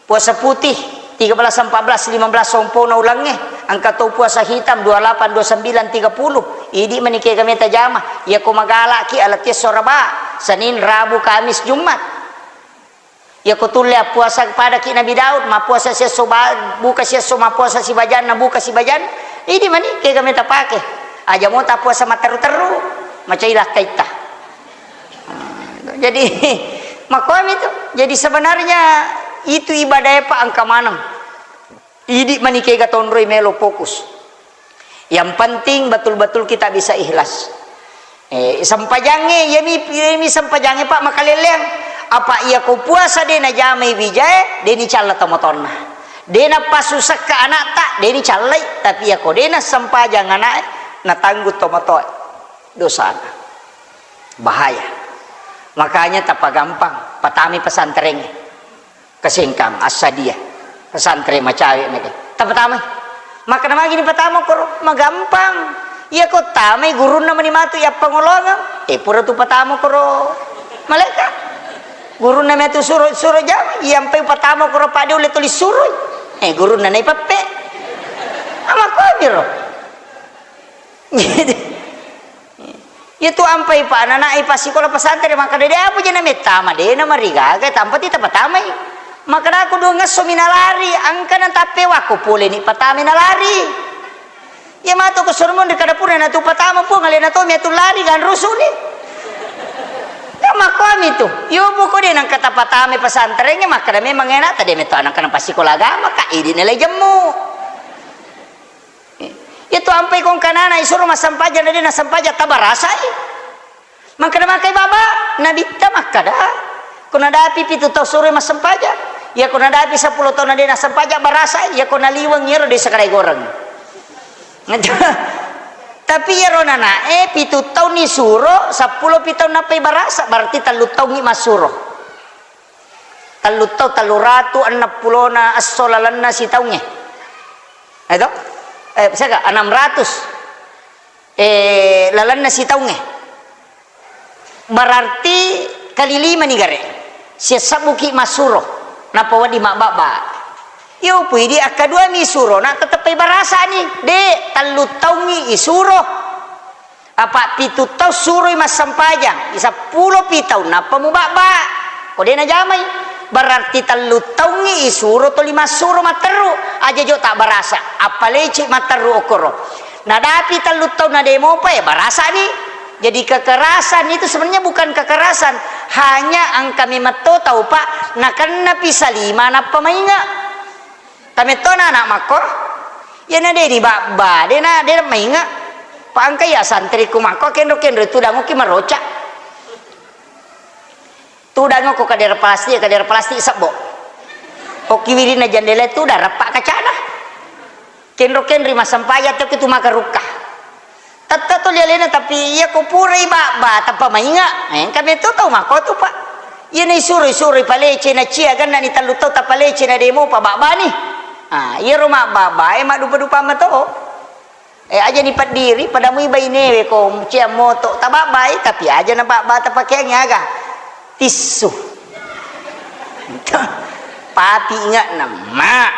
puasa putih, tiga belas, empat belas, lima belas sompona ulengnge, engka to puasa hitam, dua lapan, dua sembilan, tiga puluh. Idi' mani kega meta jama, iyako magalaki alatiesso raba, Senin, Rabu, Kamis, Jumat. Iyako tulle appuasa padaki Nabi Daud, mappuasa siesso ba-, buka siesso, mappuasa sibajanna, buka sibajanna. Idi' mani kega meta pake. Aja mota puasa matteru-teru, macai lakkaitta. Jadi, makomi tu. Jadi, sebenarnya itu ibadae pa' engka maneng. Idi' mani kega tonroi melo fokus. Yang penting betul-betul kita bisa ikhlas. Eh, sempajangnge, iyami, iyami sempajangnge pa' makalelleang. Apa' iyako puasa de' najamai wijae, de' nicalla tomatoanna. De' napassusakka ana'ta, de' nicallai. Tapi iyako de' nassempajang ana'e, natanggung tomatoae dosana. Bahaya. Makanya tapagampang, patamai pesantrengnge. Kesengkang, Assadia. Pesantren macawe mega. Tapatamai. Makkeda magini patama koro, magampang. Iyako tamai gurunna mani matu yappangolongeng. Eh, pura tu patama koro malaeka. Gurunna matu suro, suro jama. Iyampai patama koro pade ulle tuli suroi. Eh, gurunna naipeppe. Amakomiro. Iyatu ampai pa' anana'e passikola pesantren, makkeda, "De' apa jana mettama, de' namarigaga, tampa ti tapatamai." Makkedaku, "Duangesso mi nalari, engka na tappewakko pole ni patamai nalari." Iya matu ko suruh munri kada pura na tu patama Puang, alena to mi atu lari ganrusu ni. Kan makkomi tu. Iyo buko de' nengka tapatamai pesantrengnge, makkeda memang enak tadi metto anak kana passikola agama, ka idi' nalai jemmu. Iyatu ampai ko engka anana isuro massempajang na de' nassempajang, tabarasai. Makkeda makai baba, nabitta makkeda, ko nadapi pitu tau suroi massempajang. Iya ko nadapi seppulo tau na de' nassempajang, barasai. Iya ko naliweng iyaro de' sakadai goreng. Tapi iyaro nanae pitu taunni suro, seppulo pi tau nappai barasa, berarti tellu taungngi massuro. Tellu tau, tellu ratu enneng pulona esso lalenna sitaungnge. Eto? Eh, siaga? Enam ratus. Eh, lalenna sitaungnge. Berarti kali lima ni gare. Siassabbuki massuro. Nappa wedding mabbabba. Iyo pui di akkadua mi suro, na teteppai barasa ni. De', tellu taungngi isuro. Apa' pitu tau suroi massempajang, seppulo pi tau nappa mubabba. Ko de' najamai, berarti tellu taungngi isuro toli massuro matteru, aja jo tabbarasa, appalecci matteru okkoro. Nadapi tellu tau na de' mopa, ya barasani. Jadi kekerasan itu sebenarnya bukan kekerasan, hanya engka memetto tau pa' nakennapi salima nappa mainga. Tamettona ana' makko, iyana de' ni babba, de' na, de' na mainga. Pa' engka iya santri ku makko, kenro-kenro tudang okki maroca. Tudang okko kadera plastik, kadera plastik sebbo. Okki wirinna jendela tudang, rappa kacana. Kenro-kenri massempajang tokki tu maka rukka. Tette tuli alena, tapi iya ko purai babba, tappa mainga. Eh, engka metto tau makko tu, Pak. Iyana isuro, isuro ipalece na cia, gennani tellu tau tapalece na de' mopa babbani. Ah, iyaro mabbabbae maddupa-dupa mato. Eh, aja ni paddiri, pada mui bainewe ko cia moto tababbai, tapi aja na babba tapakeangi aga. Tissu. Papi inge'na, Mak.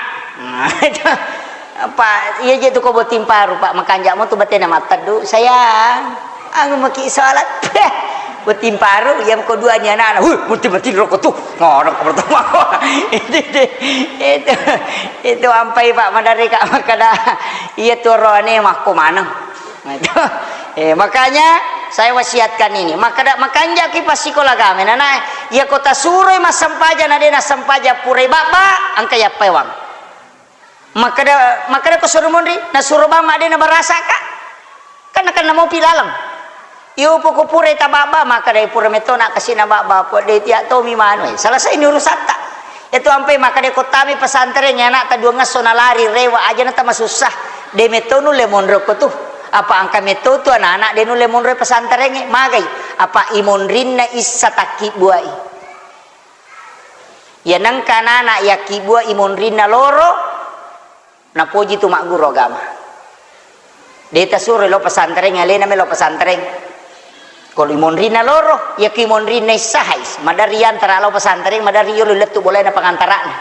Apa, iya je tu ko botting paru, Pak, makanja' mo tu batena matteddu, sayang. Anu maki salat. Botting paru, iya ko dua ni anakna. Huh, botting-botting roko tu. Ngono ko pertama. Itu, itu, itu, itu ampai, Pak, madareka makkeda. Iya tu roane makko maneng. Nah, itu. Eh, makanya saya wasiatkan ini. Maka da-, makanjaki passikola agama, nanae. Iya ko tasuroi massempajang, na de' nassempajang purai babba, engka yappewang. Makkeda, makkeda ko suro monri, nasuro bamma de' nabarasaka. Kan, kan namopi laleng. Iyo poko purai tababba, makkeda pura metto na kasi na babba, po de' tia tomi manu. Eh, selesai ni urusatta. Itu ampai makkeda ko tami pesantren, ya, anakta duangesso nalari rewa aja na tamasussa. De' metto nulle monro ko tu. Apa engka metto tu anak-anak de nulle monroi pesantrengnge, magai. Apa imonrinna issa takkibbuai. Iya nengka anak-anak yakkibbua imonrinna loro, napoji tu magguru agama. De tasuroi lo pesantren, alena melo pesantren. Kalau imonrinna loro, iya ki imonrinna issa hais, madari antara lo pesantren, madari yolo lettu bolana pengantarana.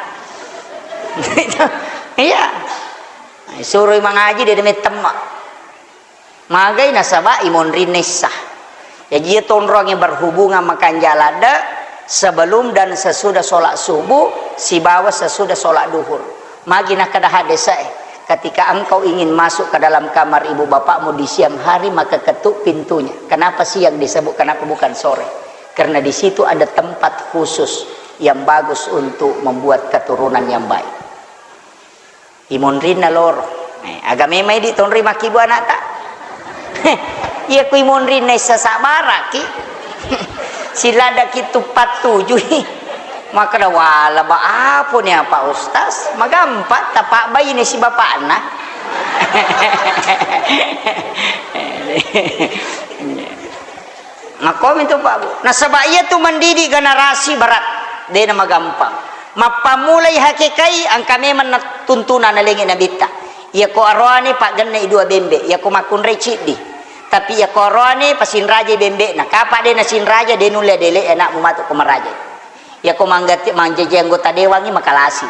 Iya. Suroi mangaji de mettemma. Magai nasaba imonrinna issa. Jaji, iya tonrong yang berhubungan makanja ladde sebelum dan sesudah sholat subuh sibawa sesudah sholat duhur. Magi nakkeda hadese, ketika engkau ingin masuk ke dalam kamar ibu bapakmu di siang hari, maka ketuk pintunya. Kenapa siang disebut, kenapa bukan sore? Karena di situ ada tempat khusus yang bagus untuk membuat keturunan yang baik. Imonrinna loro. Eh, aga memang idi tonroi makkibu anakta? Iya ku imonrinna issa sabbaraki. Siladaki tuppattujui. Makkeda wala ba apo ni apa ustaz? Magampang tapabbaine si bapakna. Makkomi tu, Pak, Bu. Nasaba iya tu mendidik generasi berat, dena magampang. Mappammulai hakikai engka memang na-, tuntunan nalengi nabitta. Iya ko aroane paggenna i dua bembe, iya ko makkunrai ciddi. Tapi iya ko aroane pasinrajai bembe na. Kapa de nasinraja, de nulle dele anakmu matu ko maraja. Iya ko manggati-, manjaji anggota dewangi makalasi.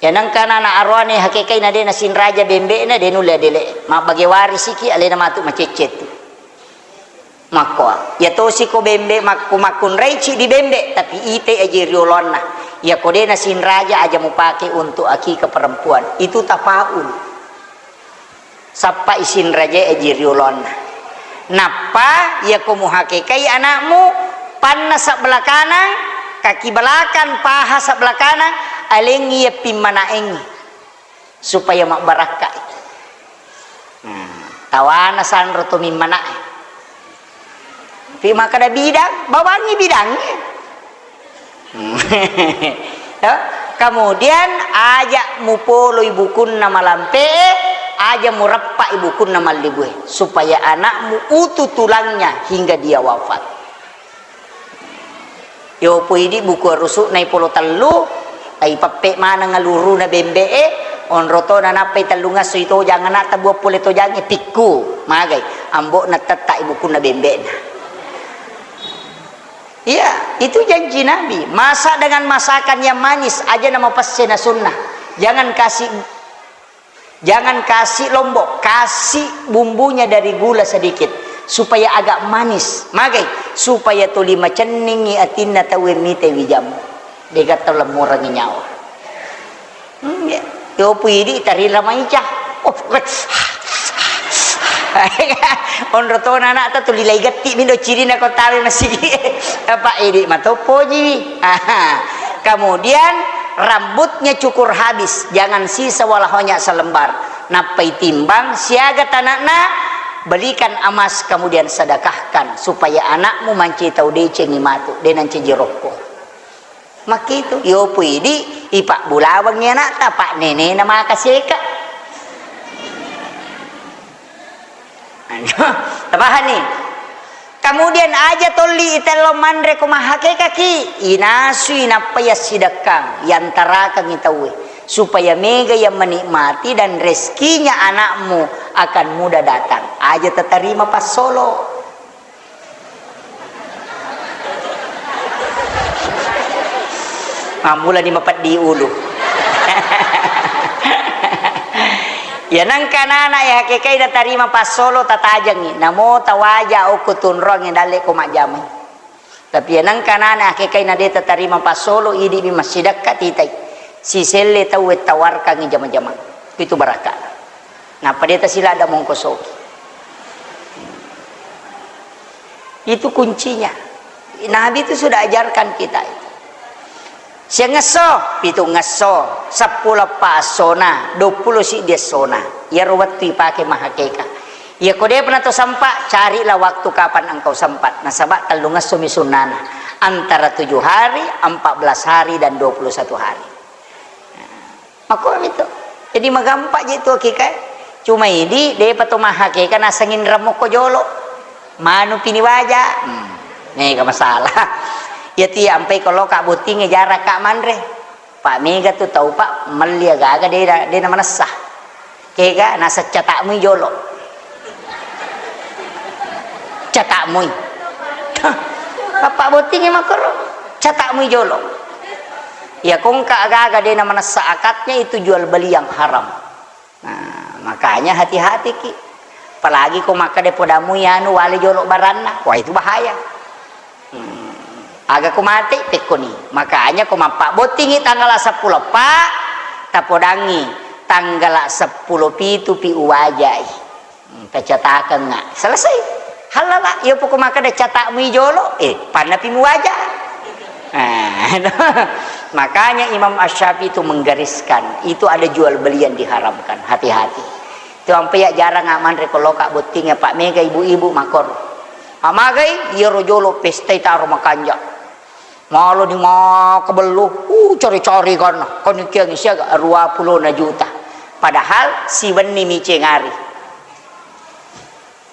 Iya nengka anak-anak aroane hakikai na de nasinraja bembe'na, de nulle adele. Mabbage warisiki alena matu macecce tu. Makkoa. Iya tosi ko bembe makku-, makkunrai ciddi bembe, tapi ite aja rioloanna. Iya ko de nasinraja aja mupake untuk akikah perempuan. Itu tafaul. Sappa isinrajae aji rioloanna. Nappa, iya ko muhakekai anakmu, panna sebelah kanan, kaki belakang, paha sebelah kanan, alengi iya pimmanaengi. Supaya mabbarakkai. Hmm, tawana sanro to mimmanae. Pi makkeda bidang, bawangngi bidangnge. Ya, kemudian aja mupoloi bukunna malampe'e, aja mureppai bukunna mallibue, supaya anakmu utuh tulangnya hingga dia wafat. Yopo idi buku arusu'na ipolo tellu, ipeppe maneng aluruna bembe'e, onro tona nappai tellungasso itojang anakta buang pole tojangnge, pikku, magai, ambo'na tettai bukunna bembe'na. Iya, itu janji Nabi. Masak dengan masakan yang manis, aja nama pesse na sunnah. Jangan kasih Jangan kasih lombok, kasih bumbunya dari gula sedikit supaya agak manis. Magai, supaya tuli macenningi atinna tauwe mite wijammu. Dega tau lemmurengi nyawa. Hmm, ya. Yopu idi tarila maica. Oh, onro tona anakta tuli lai getti mindo cirina ko tawe masigi. Apa idi matoppoji. Aha. Kemudian rambutnya cukur habis, jangan sisa walahonya selembar. Nappai timbang siaga tanakna, belikan emas kemudian sedekahkan supaya anakmu manci tau decengi matu, de nancaji rokko. Makkitu, yopu idi, ipabbulawengngi anakta, pak nenena maka seka. Tapahani? Kemudian aja tolli itello manre ko mahakekaki, inasui nappa yassidekkang, yantarakangi tauwe, supaya mega yang menikmati dan rezekinya anakmu akan mudah datang. Aja tatarima passolo. Mammulani mapeddi ulu. Iya nengka nana ya hakekai natarima passolo tatajengi. Namo tawaja okko tunrong dalle ko majjamai. Tapi iya nengka nana hakekai na de tatarima passolo, idi mi massidekka titai. Siselle tauwe tawarkangi jama-jamang. Itu barakka. Nappa de tasilada mongkosoki. Itu kuncinya. Nabi itu sudah ajarkan kita itu. Siangngesso, pitungngesso, seppulo eppa essona, duappulo siddi essona. Iyaro wettu ipake mahakeka. Iya ko depa nato sempat, carilah waktu kapan engkau sempat. Nasaba tellungesso mi sunnana. Antara tujuh hari, empat belas hari, dan dua puluh satu hari. Makkomi to. Jadi magampa je tu akikae. Cuma idi, depa to mahakeka naseng inreng mokko jolo. Manu pini waja. Hmm. Mega masalah. Iyatu iya ampai ko loka bottingnge jaraka manre. Pak mega tu tau, Pak, melli aga-aga de, de na manessa. Kega naseng catakmui jolo. Catakmui. Bapak bottingnge makkoro. Catakmui jolo. Ya kongka aga-aga de na manessa akadnya itu jual beli yang haram. Nah, makanya hati-hati ki. Apalagi ko makkeda podamui anu wale jolo baranna. Wah, itu bahaya. Hmm. Aga ko mate pekkoni. Makanya ko mappabbottingi tanggal seppulo pa, tapodangi tanggal seppulo pitu pi uwajai. Hmm, pecatakengnga. Selesai. Halala. Iya poko makkeda catakmui jolo, eh, pannapi muwaja. Nah, makanya Imam Asy-Syafi'i itu menggariskan, itu ada jual beli yang diharamkan. Hati-hati. Itu ampe ya jarang manre ko loka botting ya, Pak, mega ibu-ibu makor. Amagai, iyaro jolo pesta taro makanja. Maloni makkabello, uh, cari-cari kanna, konikiangi siaga dua puluh na juta. Padahal siwenni miceng ari.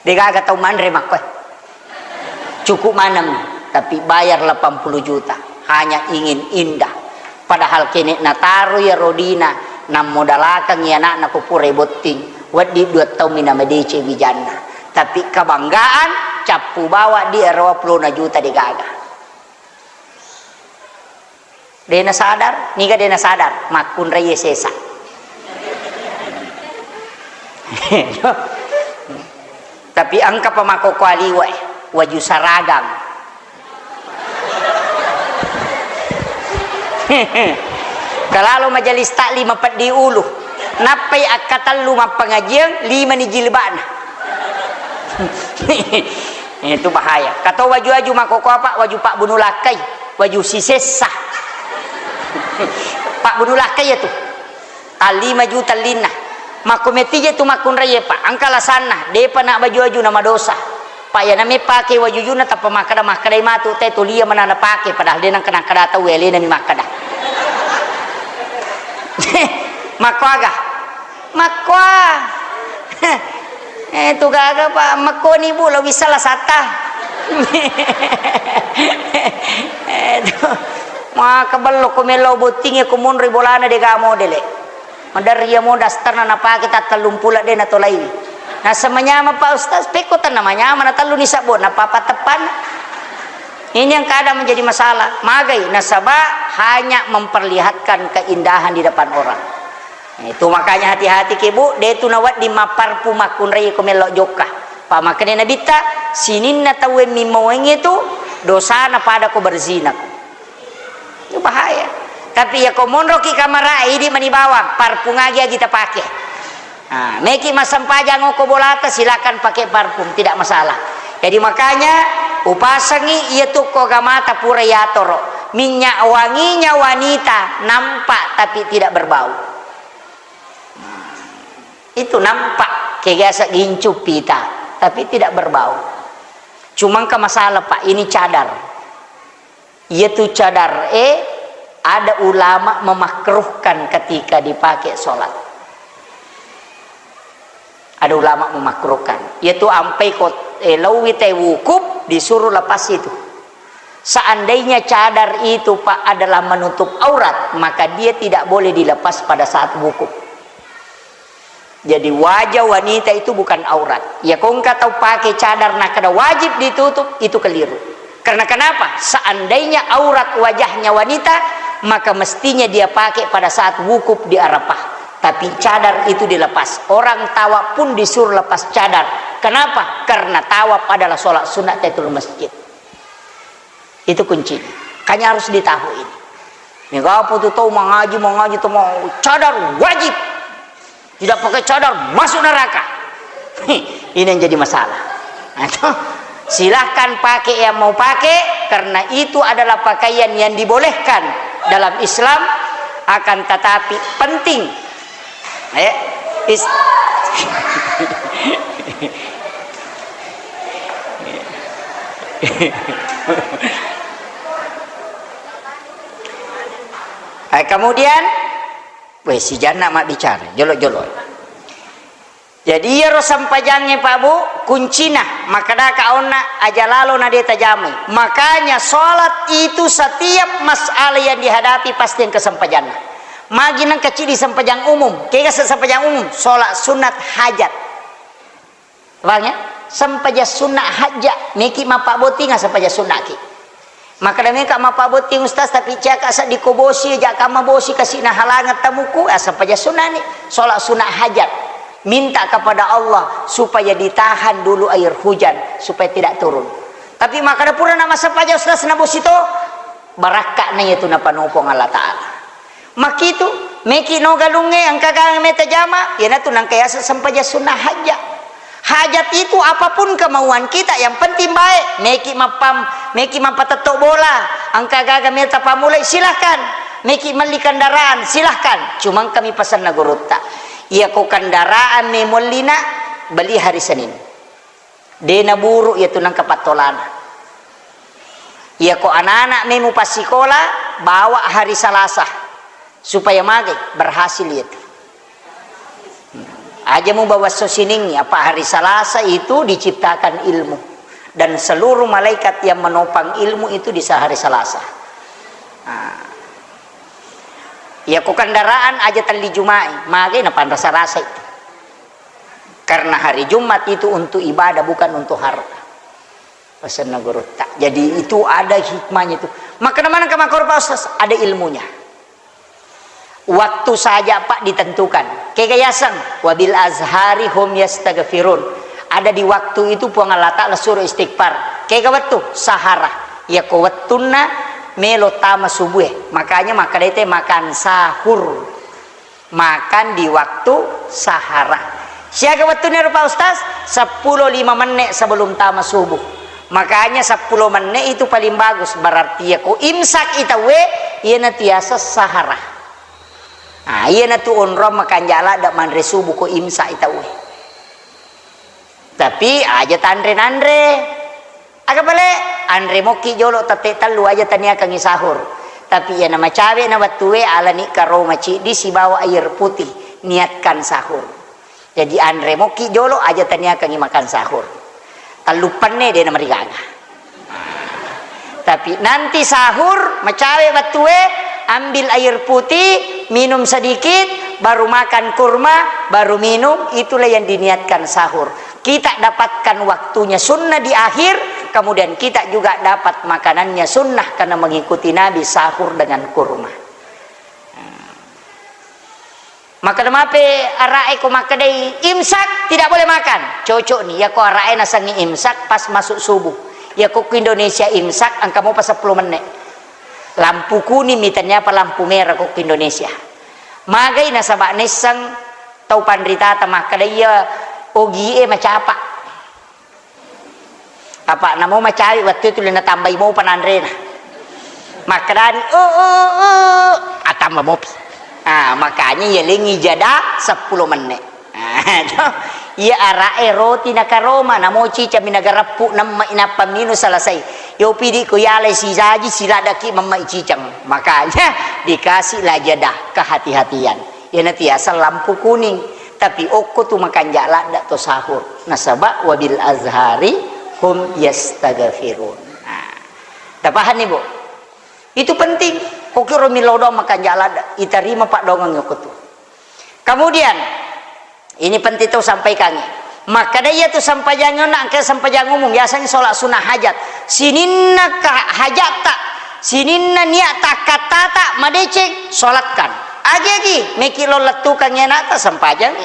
Degaga tau manre makkoe. Cukup maneng, tapi bayar delapan puluh juta. Hanya ingin indah. Padahal kene nataro ya rodina, nammodalakangi anakna ko pura botting, weddi dua taung mina madece wijanna. Tapi kebanggaan, cappu bawa di dua puluh na juta degaga. Dena sadar, niga dena sadar, makkunrai sesa. Tapi engka pa makkokkoe liwe, waju saragang. Kalalo majelis taklim peddi ulu, nappai akkatellu mappangajiang, lima ni jilbana. Itu bahaya. Kato waju-waju makkokkoe apa, waju pabbunu lakkai. Waju sisessa. Pabbunu lakkai ya tu. Allima juta linna. Makko metija tu makkunrai, Pak. Engka alasanna, depa na baju-waju na madosa. Pak, ya na mepake wajujuna tappa makkeda-makkedai matu te tulia mana napake, padahal de nangka nakkeda tau, elena mi makkeda. Makko aga? Makkoa. Eh, tu gaga, Pak, makkoni, Bu, lo bisa la sata. Eh, tu. Makkabello ko melo botting ya ko monro bolana de ga modele. Maderri ya mo dasterna napake tattellung pula de natolaiwi. Naseng manyameng, Pak Ustaz, pekko tanna manyameng na tellu ni sabbo na papa teppan. Ini yang kadang menjadi masalah. Magai nasaba hanya memperlihatkan keindahan di depan orang. Nah, itu makanya hati-hati ki, Bu, de tu nawedding mapparfum makkunrai ko mello jokka. Pa makkeda Nabitta, sininna tauwe mimmoengnge tu dosana pada ko berzina. Itu bahaya. Tapi ya ko monroki kamara, idi mani bawang, parfum agi-agi tapake. Nah, meki massempajang okko bolata, silakan pakai parfum, tidak masalah. Jadi makanya upasangi iya tu ko gamata pura yatoro. Minyak wanginya wanita nampak tapi tidak berbau. Itu nampak, kayak biasa gincu pita, tapi tidak berbau. Cuma engka masalah, Pak, ini cadar. Iya tu cadar e, ada ulama memakruhkan ketika dipakai sholat. Ada ulama memakruhkan. Iya tu ampai ko, eh, lauwi te wukuf, disuruh lepas itu. Seandainya cadar itu, Pak, adalah menutup aurat, maka dia tidak boleh dilepas pada saat wukuf. Jadi, wajah wanita itu bukan aurat. Ya, ko engka tau pakai cadar nakkeda wajib ditutup, itu keliru. Karena kenapa? Seandainya aurat wajahnya wanita, maka mestinya dia pakai pada saat wukuf di Arafah. Tapi cadar itu dilepas. Orang tawaf pun disuruh lepas cadar. Kenapa? Karena tawaf adalah sholat sunat tahiyatul masjid. Itu kuncinya. Makanya harus ditahu ini. Mega apa tu tau mangaji, mangaji tu mau cadar wajib. Tidak pakai cadar masuk neraka. Ini yang jadi masalah. Nah, itu. Silahkan pakai yang mau pakai, karena itu adalah pakaian yang dibolehkan dalam Islam. Akan tetapi penting, eh, is- Eh, kemudian, weh, si Janna mabbicara, jolo-jolo. Jadi, iyaro sempajangnge, Pak Bu, kuncina, makkedaka onna aja lalo na de tajamai. Makanya, sholat itu setiap masalah yang dihadapi pasti engka sempajanna. Magi nengka cidi sempajang umum, kega se-, sempajang umum, sholat sunat hajat. Paham ya? Sempajang sunat hajat, meki mappabottinga sempajang sunat ki. Makkeda meka mappabotting, Ustaz, tapi ciaka seddi ko bosi, aja kamma bosi, kasi nahalangeng tamuku, ah, sempajang sunat ni, sholat sunat hajat. Minta kepada Allah supaya ditahan dulu air hujan, supaya tidak turun. Tapi makkeda pura na massempajang, Ustaz, na bosi to, barakka na iyatu napanopong Allah Ta'ala. Makkitu, meki no galungnge engka gaga meta jama, iyanatu nengka yaseng sempajang sunnah hajat. Hajat itu apapun kemauan kita, yang penting baik. Meki mappam-, meki mappatetto bola, engka gaga meta pamulai, silahkan. Meki melli kendaraan, silahkan. Cuma engkami pasenna gurutta. Iya ko kendaraan me mollina, beli hari Senin. De naburu iyatu nengka pattolana. Iya ko anak-anak me mupassikola, bawa hari Salasa. Supaya magai, berhasil iyatu. Aja mubawa esso Siningngi, apa hari Salasa itu diciptakan ilmu. Dan seluruh malaikat yang menopang ilmu itu di sa-, hari Salasa. Nah. Iya ko kendaraan aja telli Jumai, magai napanra Salasa itu. Karena hari Jumat itu untuk ibadah, bukan untuk harta. Pasenna gurutta. Jadi itu ada hikmahnya itu. Makkeda maneng ka makkoro, Pak Ustaz, ada ilmunya. Waktu saja, Pak, ditentukan. Kega yaseng, wabil azhari hum yastaghfirun. Ada di waktu itu Puang Allah Ta'ala suruh istighfar. Kega wettu? Sahara. Iya ko wettunna melo tama subuh e. Makanya makkeda te makan sahur. Makan di waktu sahara. Siaga wettunna ro, Pak Ustaz? Seppulo lima menit sebelum tama subuh. Makanya seppulo menit itu paling bagus. Berarti iya ko imsak i tauwe, iyana tiasa sahara. Nah, iyana tu onrong makanja ladde manre subuh ko imsak i tauwe. Tapi aja tanre-nanre. Aga pale, anre mokki jolo tette tellu aja taniakangi sahur. Tapi iyana macawe na wettue, alani karoma ciddi sibawa air putih, niatkan sahur. Jadi anre mokki jolo aja taniakangi makan sahur. Tellu penne de namarigaga. Tapi nanti sahur, macawe wettue, ambil air putih, minum sedikit, baru makan kurma, baru minum, itulah yang diniatkan sahur. Kita dapatkan waktunya sunnah di akhir, kemudian kita juga dapat makanannya sunnah karena mengikuti Nabi sahur dengan kurma. Makkeda mape ara'e ko makkedai imsak tidak boleh makan. Cocok ni, yako ara'e nasengngi imsak pas masuk subuh. Yako ko Indonesia imsak engka mopa seppulo menit. Lampu kuning mi, tenniapa lampu merah ko ko Indonesia. Magai nasaba nisseng tau panritata makkeda iya ogie macapa. Apa namo macawe wettu itu le natambai mopa nanrena. Makkedani, "Oh, oh, oh," atamba mopi. Ah, makanya yalengi jeda seppulo menit. Ah, to. Iya ara'e roti nakaroma, namo ciceng mi nagareppu, nemme inappa minu selesai. Yo pidi ko yalai sisaji, siladaki memme ciceng. Makanya dikasihlah jeda, kehati-hatian. Iyana tiaseng lampu kuning. Tapi okko tu makanja ladde to sahur. Nasaba wabil azhari hum yastaghfirun. Nah, tapahanni, Bu? Itu penting. Kokiro millau doang makanja ladde, itarima paddoangeng okko tu. Kemudian, ini penting to sampaikangi. Makkeda iya tu sempajang onna engka sempajang umum, biasanya sholat sunnah hajat. Sininna ka-, hajatta, sininna niatta, akkattata, madeceng, sholatkan. Agi-agi, meki lo lettukang anakta, sempajang.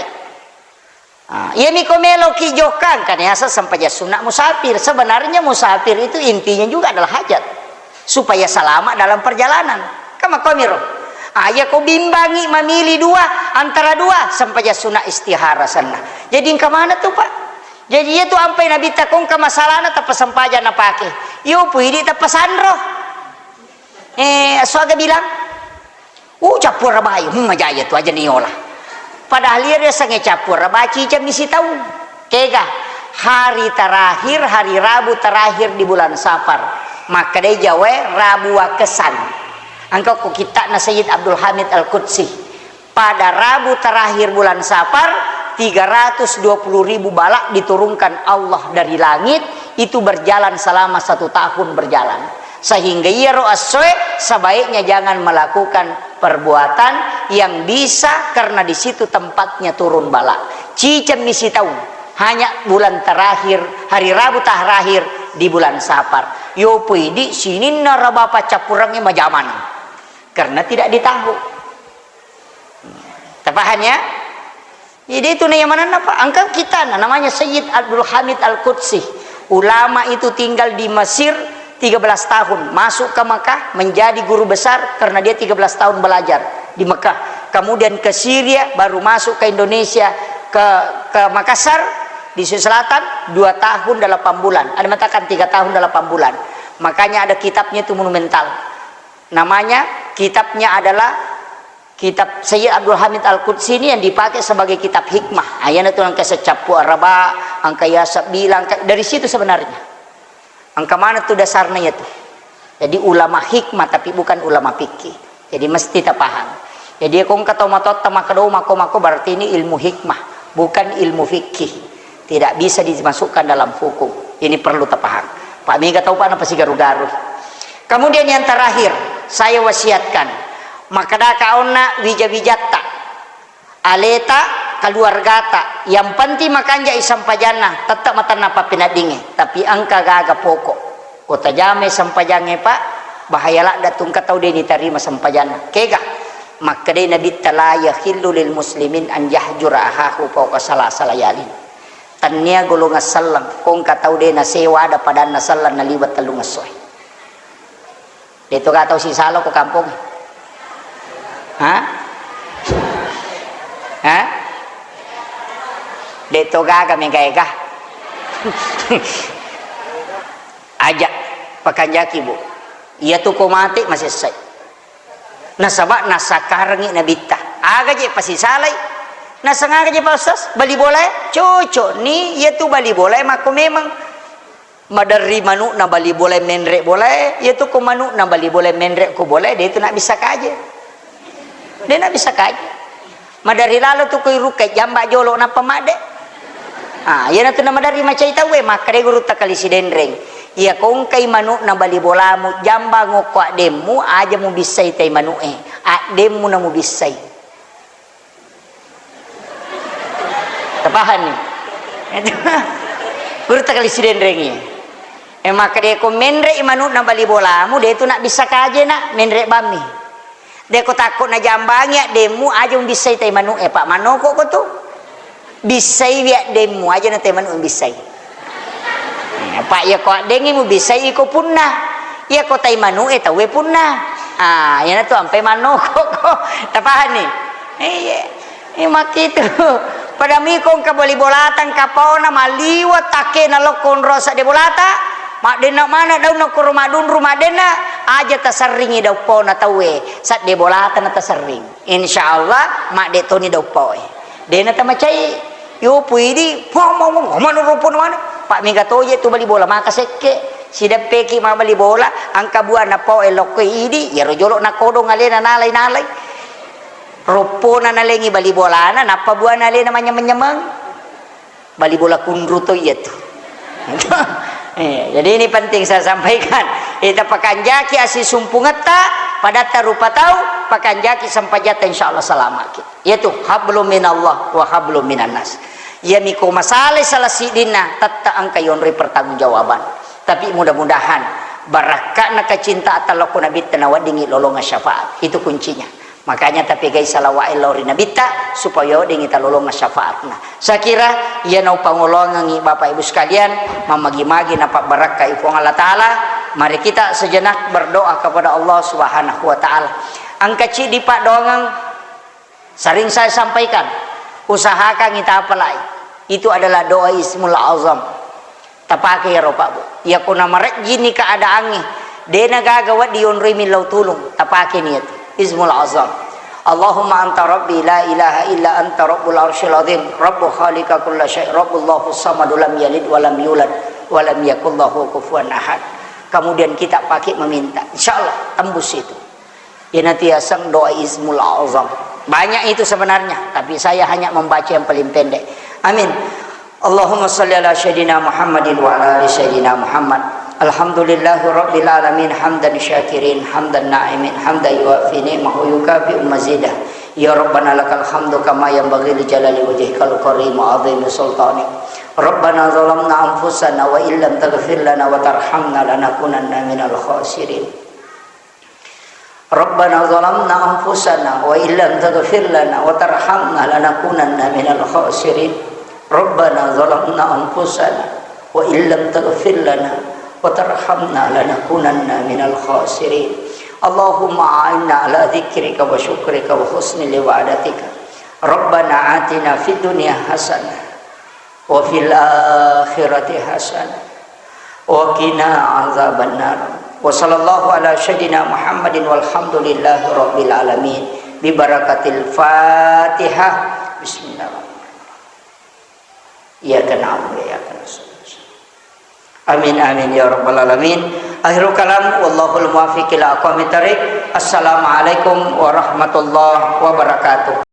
Ah, iyami ko meloki jokka, engka niaseng sempajang sunna musafir. Sebenarnya musafir itu intinya juga adalah hajat. Supaya selamat dalam perjalanan. Kan makkomiro. Ah, iya ko bimbangi mamili dua, antara dua, sempajang sunna istihara senna. Jadi engka mana tu, Pak? Jadi iya tu ampai Nabitta ko engka masalahna tappa sempajang napake. Iyo pu idi tappa sanro. Eh, suaga bilang, "Uh, cappura bai, hmm, majaya tu aja niola." Padahal iya riasengnge cappura bai, ciceng mi sitaung. Kega, hari terakhir, hari Rabu terakhir di bulan Safar. Makkedai jawae Rabu Wakesan. Engka ko kitta'na Sayyid Abdul Hamid Al-Qudsi. Pada Rabu terakhir bulan Safar, Tiga ratus dua puluh ribu bala diturunkan Allah dari langit, itu berjalan selama satu tahun berjalan. Sehingga iyaro essoe sebaiknya jangan melakukan perbuatan yang bisa, karena di situ tempatnya turun bala. Cicemmi sitaung, hanya bulan terakhir, hari Rabu terakhir di bulan Safar. Yopo idi sininna raba paccappurengnge majaman. Karena tidak ditahu. Tapahan ya? Jadi itu nih yang mana apa? Angka kita, nah, namanya Sayyid Abdul Hamid Al-Qudsi. Ulama itu tinggal di Mesir tiga belas tahun, masuk ke Mekah, menjadi guru besar karena dia tiga belas tahun belajar di Mekah. Kemudian ke Syria, baru masuk ke Indonesia, ke, ke Makassar, di Sulawesi Selatan, dua tahun delapan bulan. Ada mengatakan tiga tahun delapan bulan. Makanya ada kitabnya itu monumental. Namanya, kitabnya adalah kitab Sayyid Abdul Hamid Al-Qudsi ini yang dipakai sebagai kitab hikmah. Ayana tu angka secappu araba, angka yasab bilang, angka, dari situ sebenarnya. Angka mana tu dasarnya itu? Jadi ulama hikmah tapi bukan ulama fikih. Jadi mesti tapaham. Jadi ko engka tau matotta makkeda mako-mako, berarti ini ilmu hikmah, bukan ilmu fikih. Tidak bisa dimasukkan dalam hukum. Ini perlu tapaham. Pak mega tau Pak napasigaru-garu. Kemudian yang terakhir, saya wasiatkan, makkedaka onna wija-wijatta, aleta, keluargata, yang penting makanjai sempajanna, tetap matanna pappeneddingnge, tapi engka gaga pokok. Ko tajamai sempajangnge, Pak, bahaya ladda tu engka tau de nitarima sempajanna. Kega? Makkedai Nabitta, "La yahillu lil muslimin an yahjura ahahu fauqa salasa layalin." Tannia golongan selleng, ko engka tau de nasewa ada padanna selleng naliweng tellung essoe. De to ga tau sisala ko kampong? Ha? Ha? De to gaga mega ega. Aja, pakanjaki, Bu. Iya tu ko mate masessai. Nasaba nasakkarengngi Nabitta. Aga je pasisalai? Naseng aga je, Pak Ustaz? Bali bolae? Cocok ni, iya tu bali bolae makko memang. Maderri manu'na bali bolae menre bolae, iya tu ko manu'na bali bolae menre ko bolae, de tu nabbissa kaje. De nabbissa kaje. Maderri lalo tu ko irukkai jamba jolo nappa madde. Ah, iyana tu namaderri macai tauwe, makkeda gurutta Kali Sidenreng. Iya ko engkai manu'na bali bolamu, jamba ngokko addemmu, aja mubissai tai manu'e. Addemmu namubissai. Tapahanni? Gurutta Kali Sidenrengi. E, makkeda ko menre'i manu'na bali bolamu, de tu nabbissa kaje na, menre bammi. De ko takko najambangi addemmu, aja mubissai tai manu'e, Pak, mannoko ko tu. Bissaiwi addemmu, aja na tai manu'e mubissai. Eh, apa iya ko addengngi mubissai iko punna. Iya ko tai manu'e tauwe punna. Ah, iyana tu ampai mannoko ko. Tapahanni? Iya. Eh, makkitu. Pada miko engka bali bolata engka paona maliwa takkena lokko onro sedde bolata. Maddenna mana daunna koro madunru maddenna. Aja taserringi daung paona tauwe. Sedde bolata na taserring. Insya Allah, madde toni daung paoe. Dena tamacai. Yo puidi, pong, pong, pong, manu rupo na manu. Pak mega toje tu bali bola, maka sekke. Sideppeki ma bali bola, angka buana paoe lokko idi, yaro jolo na kodong alena nalai-nalai. Roppona nalengi bali bolana, nappa buana alena manyameng-nyameng. Bali bola kunru to iya tu. Eh, jadi ini penting saya sampaikan. Kita pakanjaki asisumpungetta, padatta rupa tau, pakanjaki sempajatta, insya Allah salamaki. Yaitu hablum minallah wa hablum minannas. Iya miko masalai salah sidinna, tetta engka yonroi pertanggungjawaban. Tapi mudah-mudahan barakka'na kecintaan lokko Nabitta naweddingi lolongang syafaat. Itu kuncinya. Makanya tapegai salawa'e lao ri Nabitta supaya weddingi talolongang syafaatna. Saya kira iya naupangolongengi Bapak Ibu sekalian, mammagi-magi napabbarakkai Puang Allah Ta'ala. Mari kita sejenak berdoa kepada Allah Subhanahu wa Ta'ala. Engka ciddi paddoangeng sering saya sampaikan, usahakan itapalai. Itu adalah doa Ismul Azam. Tapake iyaro, Pak, Bu. Iya ko namarejjini keadaangnge, dena gaga wedding yonroi millau tulung, tapake ni iyatu. Ismul Azam. Allahumma anta rabbi la ilaha illa anta rabbul arsyil azim, rabbu khaliqa kulla syai, rabbul lahus samadu lam yalid walam yulad, walam yakul lahu kufuwan ahad. Kemudian kita pakai meminta. Insya Allah tembus itu. Iyanatu yaseng doa Ismul Azam. Banyak itu sebenarnya, tapi saya hanya membaca yang paling pendek. Amin. Allahumma salli ala sayyidina Muhammadin wa ala ali sayyidina Muhammad. Alhamdulillahi rabbil alamin, hamdan syakirin, hamdan na'imin, hamdan yuwafi ni'mahu yukafi'u mazidah. Ya Rabbana lakal hamdu kama yanbaghi li jalali wajhikal karim wa azimi sultanik. Rabbana zalamna anfusana wa illam taghfir lana wa tarhamna lanakunanna minal khasirin. Rabbana zalamna anfusana wa illam taghfir lana wa tarhamna lanakunanna minal khasirin. Rabbana zalamna anfusana wa illam taghfir lana wa tarhamna lanakunanna minal khasirin. Allahumma a'inna ala dzikrika wa syukrika wa husni ibadatika. Rabbana atina fid dunya hasanah wa fil akhirati hasanah wa qina azabannar. Wa sallallahu ala sayyidina Muhammadin walhamdulillahi rabbil alamin. Bi barakatil Fatihah. Bismillahirrahmanirrahim. Iyyaka na'budu wa iyyaka nasta'in. Amin, amin, ya rabbal alamin. Akhirul kalam, wallahul muwaffiq ila aqwamit thariq. Assalamualaikum warahmatullahi wabarakatuh.